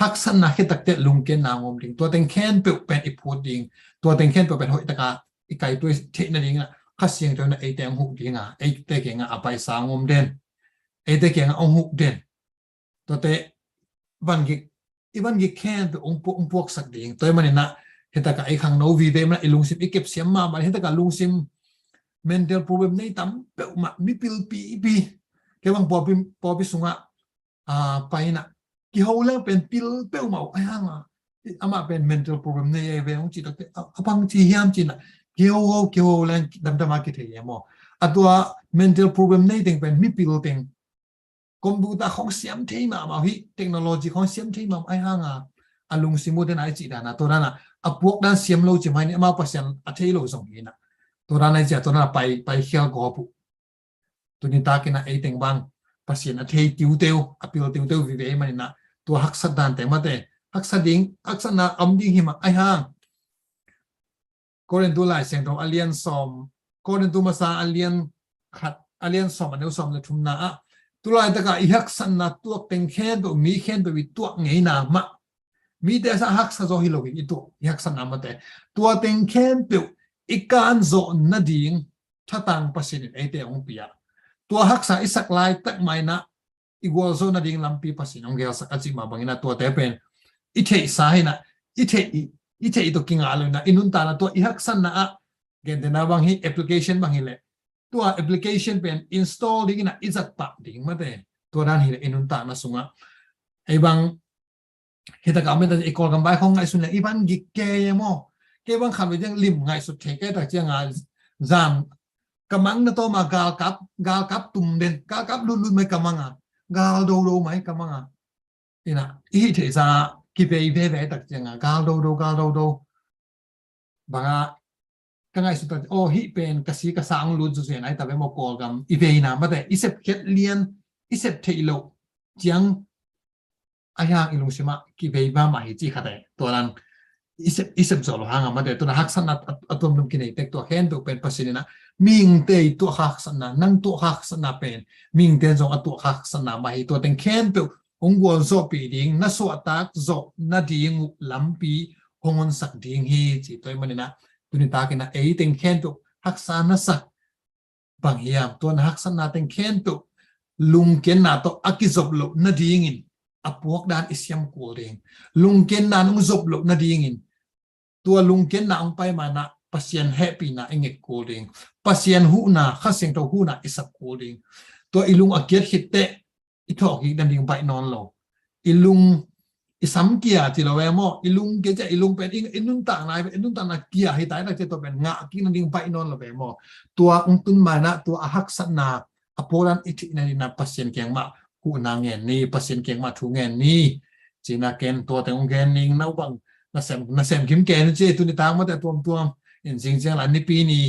Haksatna khit takte lungkiatna a ngom ding tua teng khempeuh pen i phut ding. Tua teng khempeuh pen hoih taka i kai tua i theihna dingah Kha Siangtho na eite hong huh dinga eite kiangah a paisa a ngom den. Eite kiangah hong huh den. Tuate van gik i van gik khempeuh hong puak hong puaksak ding tua i maninah hi takah ei khangno vive manah i lungsim i kepsiam mahmah hi takah lungsim mental problem nei tam peuhmah mipil pipi kei bang pawpi pawpi sungah a painah kiho leng pen pil peuhmah uh ai hanga amah pen mental problem nei ei ve hong cih takte a bang ci hiam cinah kiho ho kiho leng damdama kithei e maw. A tua mental problem nei teng pen mipil teng computer khong siam thei mahmah uh hi technology khong siam thei mahmah ai hanga a lungsim uh dena i cih dana tua dana a puak dan siam lo ci mai ni amau Pasian a thei lo zong hina tua dana i cia tua dana pai pai khial gawp uh. Tuni takina ei teng bang Pasian a thei tiuteu a pil tiuteu vive ei manina tua haksat dan teng mate haksat ding haksatna om ding himah ai hang. Korintu Lai Siangtho a lian sawm Korintu masa a lian khat a lian sawm a neu sawm le thumna ah tulaitaka i haksatna tuak teng khempeuh mi khempeuh i tuak ngeina mah mite sa haksa zaw hi loin i tuak i haksatna mate tua teng khempeuh i kan zawh nading thatang Pasian in eite hong pia. Tua haksa i sak laitak mainah i gualzawh nading lampi Pasian hong gelsak a cih mah bangin a tuate pen i theihsa hinah i theih i theih tawh kingah lo inah i nuntakna tua i haksatna ah gentehna bang hi application bang hileh tua application pen install ding inah i zat pah ding mate tua dan hileh i nuntakna sungah ei bang hi takah mete i Kawlgam bai khong ngaihsun leh i van gik kei e maw. Kei bang khan ve ciang lim ngaihsut thei kei tak cianga zan ka mang na tawma galkap galkap tum den galkap lutlut mai ka manga gal dodo mai ka manga ina i hih theihsa kipei veve tak cianga gal dodo gal dodo banga ka ngaihsut tak aw hih pen ka si ka sa ang lut zuzen ai ta ve maw Kawlgam i veina mate i sep khiat lian i sep theih loh ciang a hiang i lungsimah kivei mahmah hi ci khate tua dan i sep i sep zawh lo hanga mate tua dan haksatna a tuamdum kinei tek tua khempeuh pen Pasian inah mihingte i tuah kha haksatna nang tuah kha haksatna pen mihingte zong a tuah kha haksatna mah hi tua teng khempeuh hong gualzawhpih ding na suahtak zawh nading uh lampi hong honsak ding hi ci tua i maninah tuni takinah ei teng khempeuh haksa na sak bang hiam tua na haksatna teng khempeuh lungkiatna tawh a kizop loh nadingin a puak dan i siam kul ding. Lungkiatna nung zop loh nadingin tua lungkiatna hong pai manah Pasian hehpihna i ngek kul ding. Pasian huhna Kha Siangtho huhna i sap kul ding. Tua i lung a kiat khitteh i thawhkik dan ding baih nawn lo. I lung i sam kia ci lo ve maw i lung kia cia i lung pen i nuntakna i nuntakna kia hi tai tak cia tua pen ngah kik nading baih nawn lo ve maw. Tua ung tun maina tua a haksatna a pualan i thihna dina Pasian kiangmah huhna ngen ni Pasian kiangmah thu ngen ni. Cina ken tua teng ung gen ning nau bang na sem kim ken ci tuni tang mate tuamtuam in zingziang la nipi ni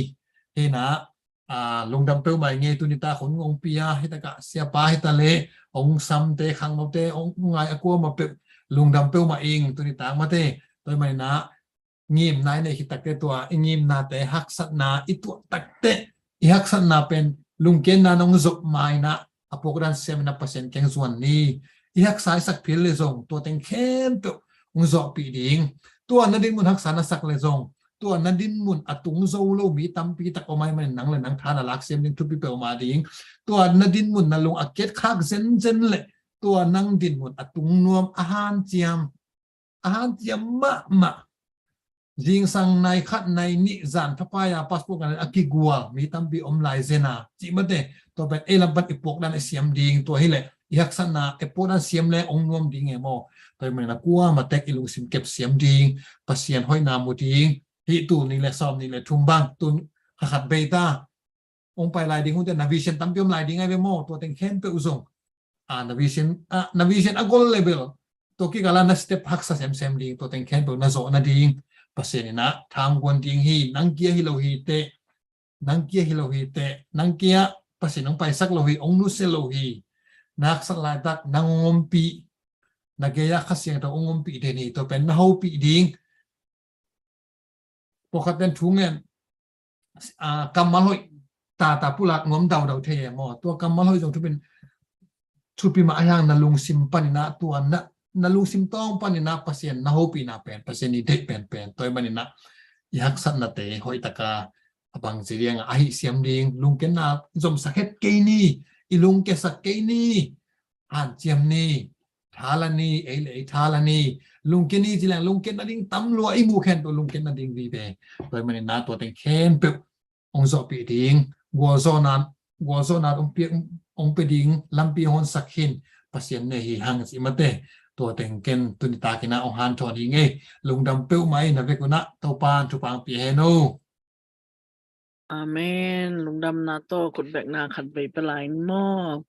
hina a, lungdam peuhmah ing ei. Tuni tak hun hong pia hi takah siapa hi ta leh, hong samte, khangnote, hong ngai a kuamah peuh lungdam peuhmah ing tuni tak mate. Tua ahih manin ah ngimna i neih khit takteh, tua i ngimnate, haksatna i tuah takteh, i haksatna pen lungkiatna in hong zop ma-in ah, a puakdan siam in ah Pasian kiang zuan ni. I haksa i sak phial leh zong tua teng khempeuh hong zawhpih ding. Tua na dinmun haksa na sak leh zong, tua na dinmun a tung zo lo mi tampi tak om ahih manin nang leh nang tha na lak siam ding thupi peuhmah ding. Tua na dinmun na lung a kiat khak zenzen leh, tua nang dinmun a tung nuam, a hanciam, a hanciam mahmah, zingsang nai khat nai nih zan thapai-a passport ngah a kigual mi tampi om lai zen a, cih mate. Tua pen ei lam pan i puakdan i siam ding, tua hi leh i haksatna i puakdan siam leh hong nuam ding e maw. Tua ahih manin ah kuamah tek i lungsim kep siam ding, Pasian hoihna mu ding. Hih tul nih leh sawmnih leh thum bang, tul kha khat bei ta, hong pai lai ding hunte na vision tampi om lai ding ahi ve maw. Tua teng khempeuh zong, a, na vision, a, na vision a goal level, tua kikal ah na step haksa semsem ding, tua teng khempeuh na zawh nading Pasian in ah tha hong guan ding hi. Nang kia hi lo hi teh, nang kia hi lo hi teh, nang kia Pasian hong paisak lo hi, hong nusia lo hi. Na haksa laitak nang hong ompih, na gei-ah Kha Siangtho hong ompih den hi. Tua pen na hopih ding. Pawlkhat ten thu ngen, a, kammal hoih tata pulak nuam daudau thei e maw. Tua kammal hoih zong thupi, thupi mah ahih hang na lungsim panin ah, tua na, na lungsim tawng panin ah Pasian na hopihna pen, Pasian i deih penpen. Tua ahih manin ah i haksatnate hoih takin a bangci diang a hih siam ding, lungkiatna zomsak het kei ni, i lungkiasak kei ni, hanciam ni, tha la ni, ei leh ei tha la ni. Lungkia ni ci leng lungkiat nading tam lua, i muh khempeuh lungkiat nading vive. Tua ahih manin ah tua teng khempeuh hong zawhpih ding, gualzawhna, gualzawhna hong pia, hong pia ding lampi hong honsak hi in Pasian na hi hang cih mate. Tua teng ken tuni takin ah hong hanthawn hi ing ei. Lungdam peuhmah ei, na vek un ah Topa'n thupha hong pia hen aw. Amen. Lungdamna tawh khutbetna khat vei pia lai ni maw.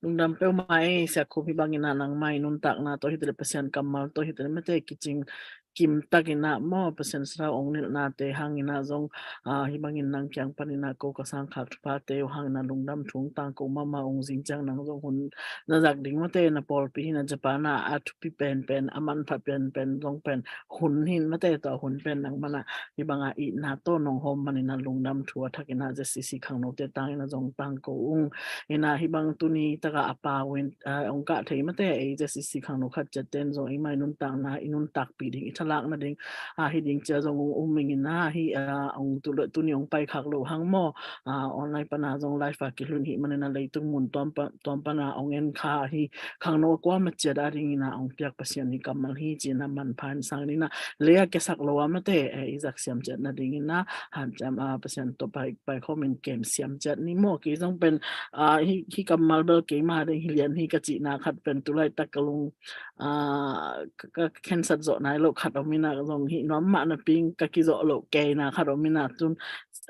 Lungdam peuhmah ei, Sia Khum, hih bangin ah nangmah i nuntakna tawh hi ta leh, Pasian kammal tawh hi ta leh mate, kicing kim takin ah maw, Pasian sathau hong nilhnate hangin ah zong, a, hih bangin nang kiang panin ah ko ka sangkhak thuphate uh hangin ah lungdam thu hong tangko mahmah ung. Zing ciang nang zong hun na zak ding mate, na pawlpi hi in ah Japan ah a thupi penpen, a manpha penpen zong pen hun hi in mate, tua hun pen nangmah in ah hih bang a itna tawh nong hawm manin ah lungdam thu a thakin ah Z C C khangnote tangin ah zong tangko ung. In ah hih bang tuni tak a a pau in, a, hong kah thei mate, ei Z C C khangno khat ciat ten zong eimah i nuntakna, i nuntakpih ding, i thalak nading, a, hi ding ci-a zong hong um ing in ah, hih, a, hong tu leh tuni hong pai khak loh hang maw, a, online pan ah zong live a kilhun hi manin ah leitung mun tuam pa, tuam pan ah hong en kha hi khangno a kuamah ciat a dingin ah hong piak Pasian i kammal hi ci-in ah manpha in sang in ah, lei a kiasak lo a mate, eh, i zak siam ciat nadingin ah hanciam a Pasian tawh pai, paikhawm in kem siam ciat ni maw. Kei zong pen, ah, hih, hih kammal bel keima ding hi lian hi ka cihna khat pen tu laitak ka lung, ah, ka, ka khensat zawh nai loh khat om in ah, zong hih nuam mah napi-in ka kizawh loh keina khat om in ah, tun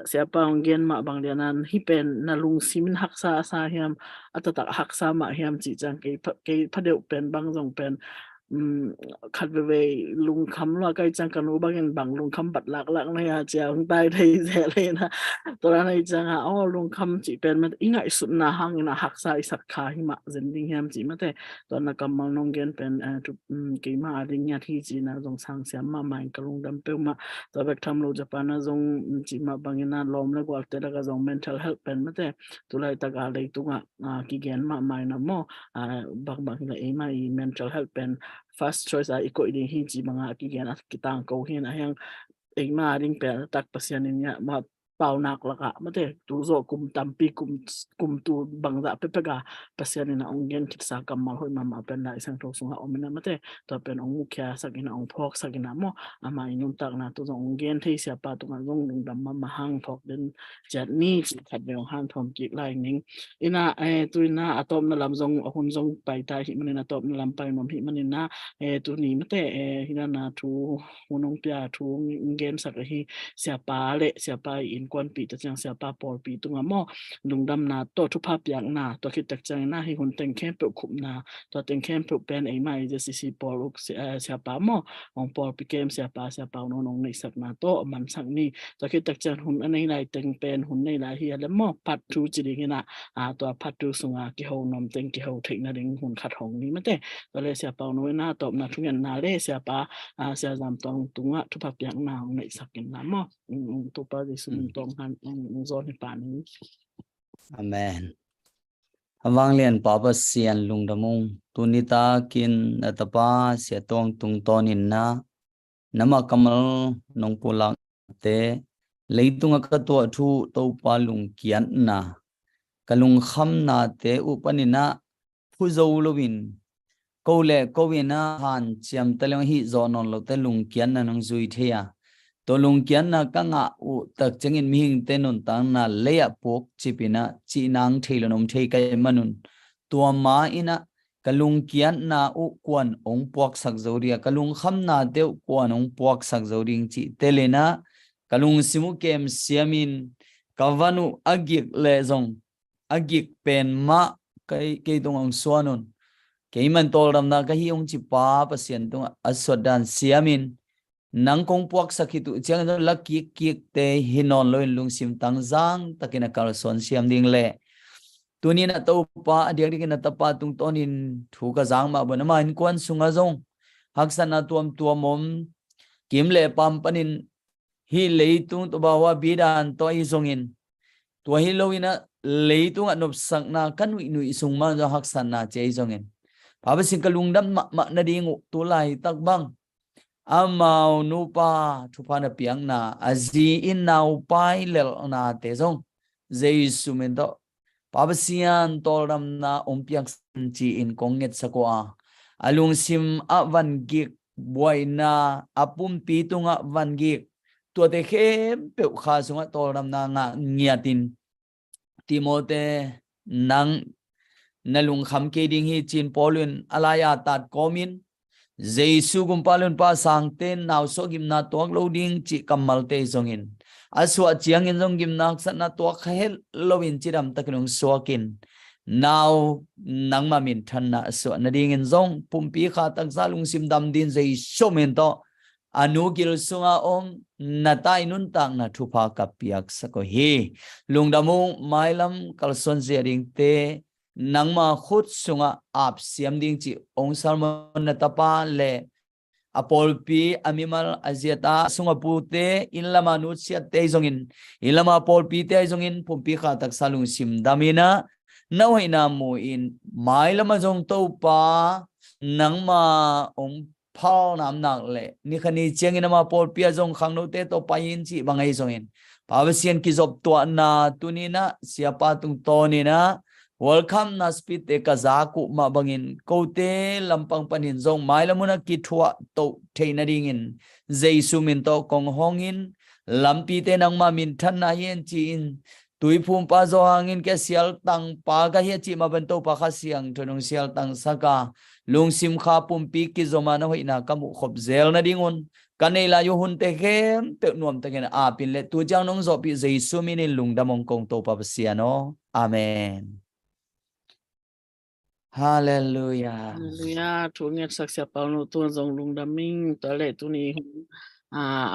Siapa hong gen mah bang lian a, hih pen na lungsim in haksa a sa hiam, a taktak haksa mah hiam cih ciang kei pha, kei pha deuh pen bang zong pen, um, khat veivei lungkham lua ka hih ciang ka nu bangin bang lungkham bat laklak na hia ci-a hong tai thei zel hi in ah. Tua dan a hih ciang a, aw, lungkham cih pen mate, i ngaihsutna hangin ah haksa i sak kha hi mah zen ding hiam cih mate. Tua na kammal nong gen pen, eh, tu, um, keima a ding ngiat hi ci-in ah zong sang siam mahmah in ka lungdam peuhmah. Tua bek tham lo Japan ah zong, um, cih mah bangin ah lawm le gualte lakah zong mental health pen mate, tu laitak a leitung ah, ah, kigen mahmah in ah maw, ah, bangbang hi leh eimah i mental health pen first choice a i koih ding hi cih bang a kigen a kitangko hi in ah, hiang eimah a ding pen a taktak Pasian in ngiah mah, paunak lakah mate, tu zawh kum tampi, kum, kum tu bangzah pekpek a Pasian in ah hong gen khitsa kammal hoih mahmah pen Lai Siangtho sungah om in ah mate, tua pen hong mukhiasak in ah, hong phawksak in ah maw, amah i nuntakna tawh zong hong gen thei Siapa tungah zong lungdam mahmah hang, phawk den ciat ni cih khat vei hong hanthawm kik lai ning. In ah, eh, tu in ah a tawpna lam zong, a hun zong pai ta ahih manin, a tawpna lam pai nuam ahih manin ah, eh, tuni mate, eh, hih dan a thu hun hong pia, thu hong gensak ahi Siapa le Siapa i inn kuanpih ta ciang siapa pawlpi tungah maw, lungdamna tawh thupha piakna, tua khit tak ciangin ah hih hun teng khempeuh khupna, tua teng khempeuh pen eima i Z C C pawl uk si-, eh, siapa maw, hong pawlpi kem siapa, siapa hong nong, nong neihsakna tawh mansak ni. Tua khit tak ciang hun a nei lai teng pen hun nei lai hi a lem maw, part two ci dingin ah, ah, tua part two sunga kiho nuam teng kiho theihna ding hun khat hong ni mate. Tua le siapa hong nong in ah tawpna thungetna le siapa, ah, Sia Zam Tuang tungah thupha piakna hong neihsak in la maw. Mm, mm, Topa Jesu min tawng han, mm, mm, zawn hi pa ni. Amen. A vanglian Pa Pasian lungdam ung. Tuni takin na tapa Sia Tuang tungtawnin na, namah kammal nong pulakte, leitungah ka tuah thu Topa lungkiatna, ka lungkhamnate uh panin ah phu zo loin, ko le ko in ah hanciam ta leng hih zawh nawn lote lungkiatna nong zui thei a, tua lungkiatna ka ngah uh tak ciangin mihingte nuntakna lei-ah puak cipin ah cih nang thei lo nong thei ka hih manun, tua ma in ah ka lungkiatna uh kuan hong puaksak zo ding a, ka lungkhamnate uh kuan hong puaksak zo ding cih telin ah ka lungsim uh kem siamin ka van uh a gik leh zong a gik pen mah kei, kei tungah hong suan un. Kei man tawldamna ka hi hong ci Pa Pasian tungah a suat dan siamin nang kong puaksak hi tuh ciangin la kikkikte hi nawn loin lungsim tangzang takin a kalsuan siam ding le. Tunin a Topa a diakdiakin a tapa tungtawnin thu ka zang mah bangin ama innkuan sungah zong haksatna tuamtuam om, kim le pam panin hih leitung tawh bahua bidan tawh ahi zongin, tua hi loin ah leitungah nopsakna ka nuihnuih sung mah zong haksatna ci ahi zongin, Pa Pasian ka lungdam mahmah nading uh tu laitak bang amau nupa thupha na piakna, a zi in naupai lelhnate zong Jesu min tawh Pa Pasian tawldamna hong piaksak in ci-in kong ngetsak uh a, a lungsim ah van gik buaina, a pumpi tungah van gik, tuate khempeuh Kha sungah tawldamna ngah ngiatin, Timote, nang na lungkham kei ding hi ci-in Paul in a lai-a tat kawmin, Jesu gumpa lungpa sangte nausuah gimna tuak lo ding cih kammalte zongin, a suah ciangin zong gimna haksatna tuak kha het loin cidamtakin hong suakin, nau nangma minthanna a suah nadingin zong pumpi Kha taksa lungsim dam dingin Jesu min tawh a nu gil sunga om na tai nuntakna thupha ka piaksak uh hi. Lungdam ung. Mailam kalsuan zia dingte nangma khut sungah ap siam ding cih hong sermon na tapa le a pawlpi, a mimal, a ziata, a sung a pute, inn lama nutsiatte ahi zongin, inn lama pawlpite ahi zongin pumpi Kha taksa lungsim damin ah na hoihna mu-in, mailam ah zong Topa nangma hong phalna om nak leh, ni khat ni ciangin ama pawlpi ah zong khangnote tawh pai in cih bang ahi zongin, Pa Pasian kizoptuahna tunin ah siapa tungtawnin ah World Cup naspi te ka zak uh mah bangin kote lampang panin zong mailam hun ah kithuah toh theih nadingin Jesu min tawh kong hong in, lampite nangma minthanna hi hen ci-in, Tuiphumpa Zo hangin kei a sialtangpa ka hi a cih mah bangin Topa Kha Siangtho in hong sialtangsak a, lungsim Kha pumpi kizom a na hoihna ka muhkhop zel nadingun ka neih lai uh hunte khempeuh nuamtakin ap in le, tu ciang nong zawhpih Jesu min in lungdam hong kong Topa Pasian aw. Amen. Halleluiah. Halleluiah. Thu ngetsak siapa nu tun zong lungdam ing. Tua leh tuni hun, ah, a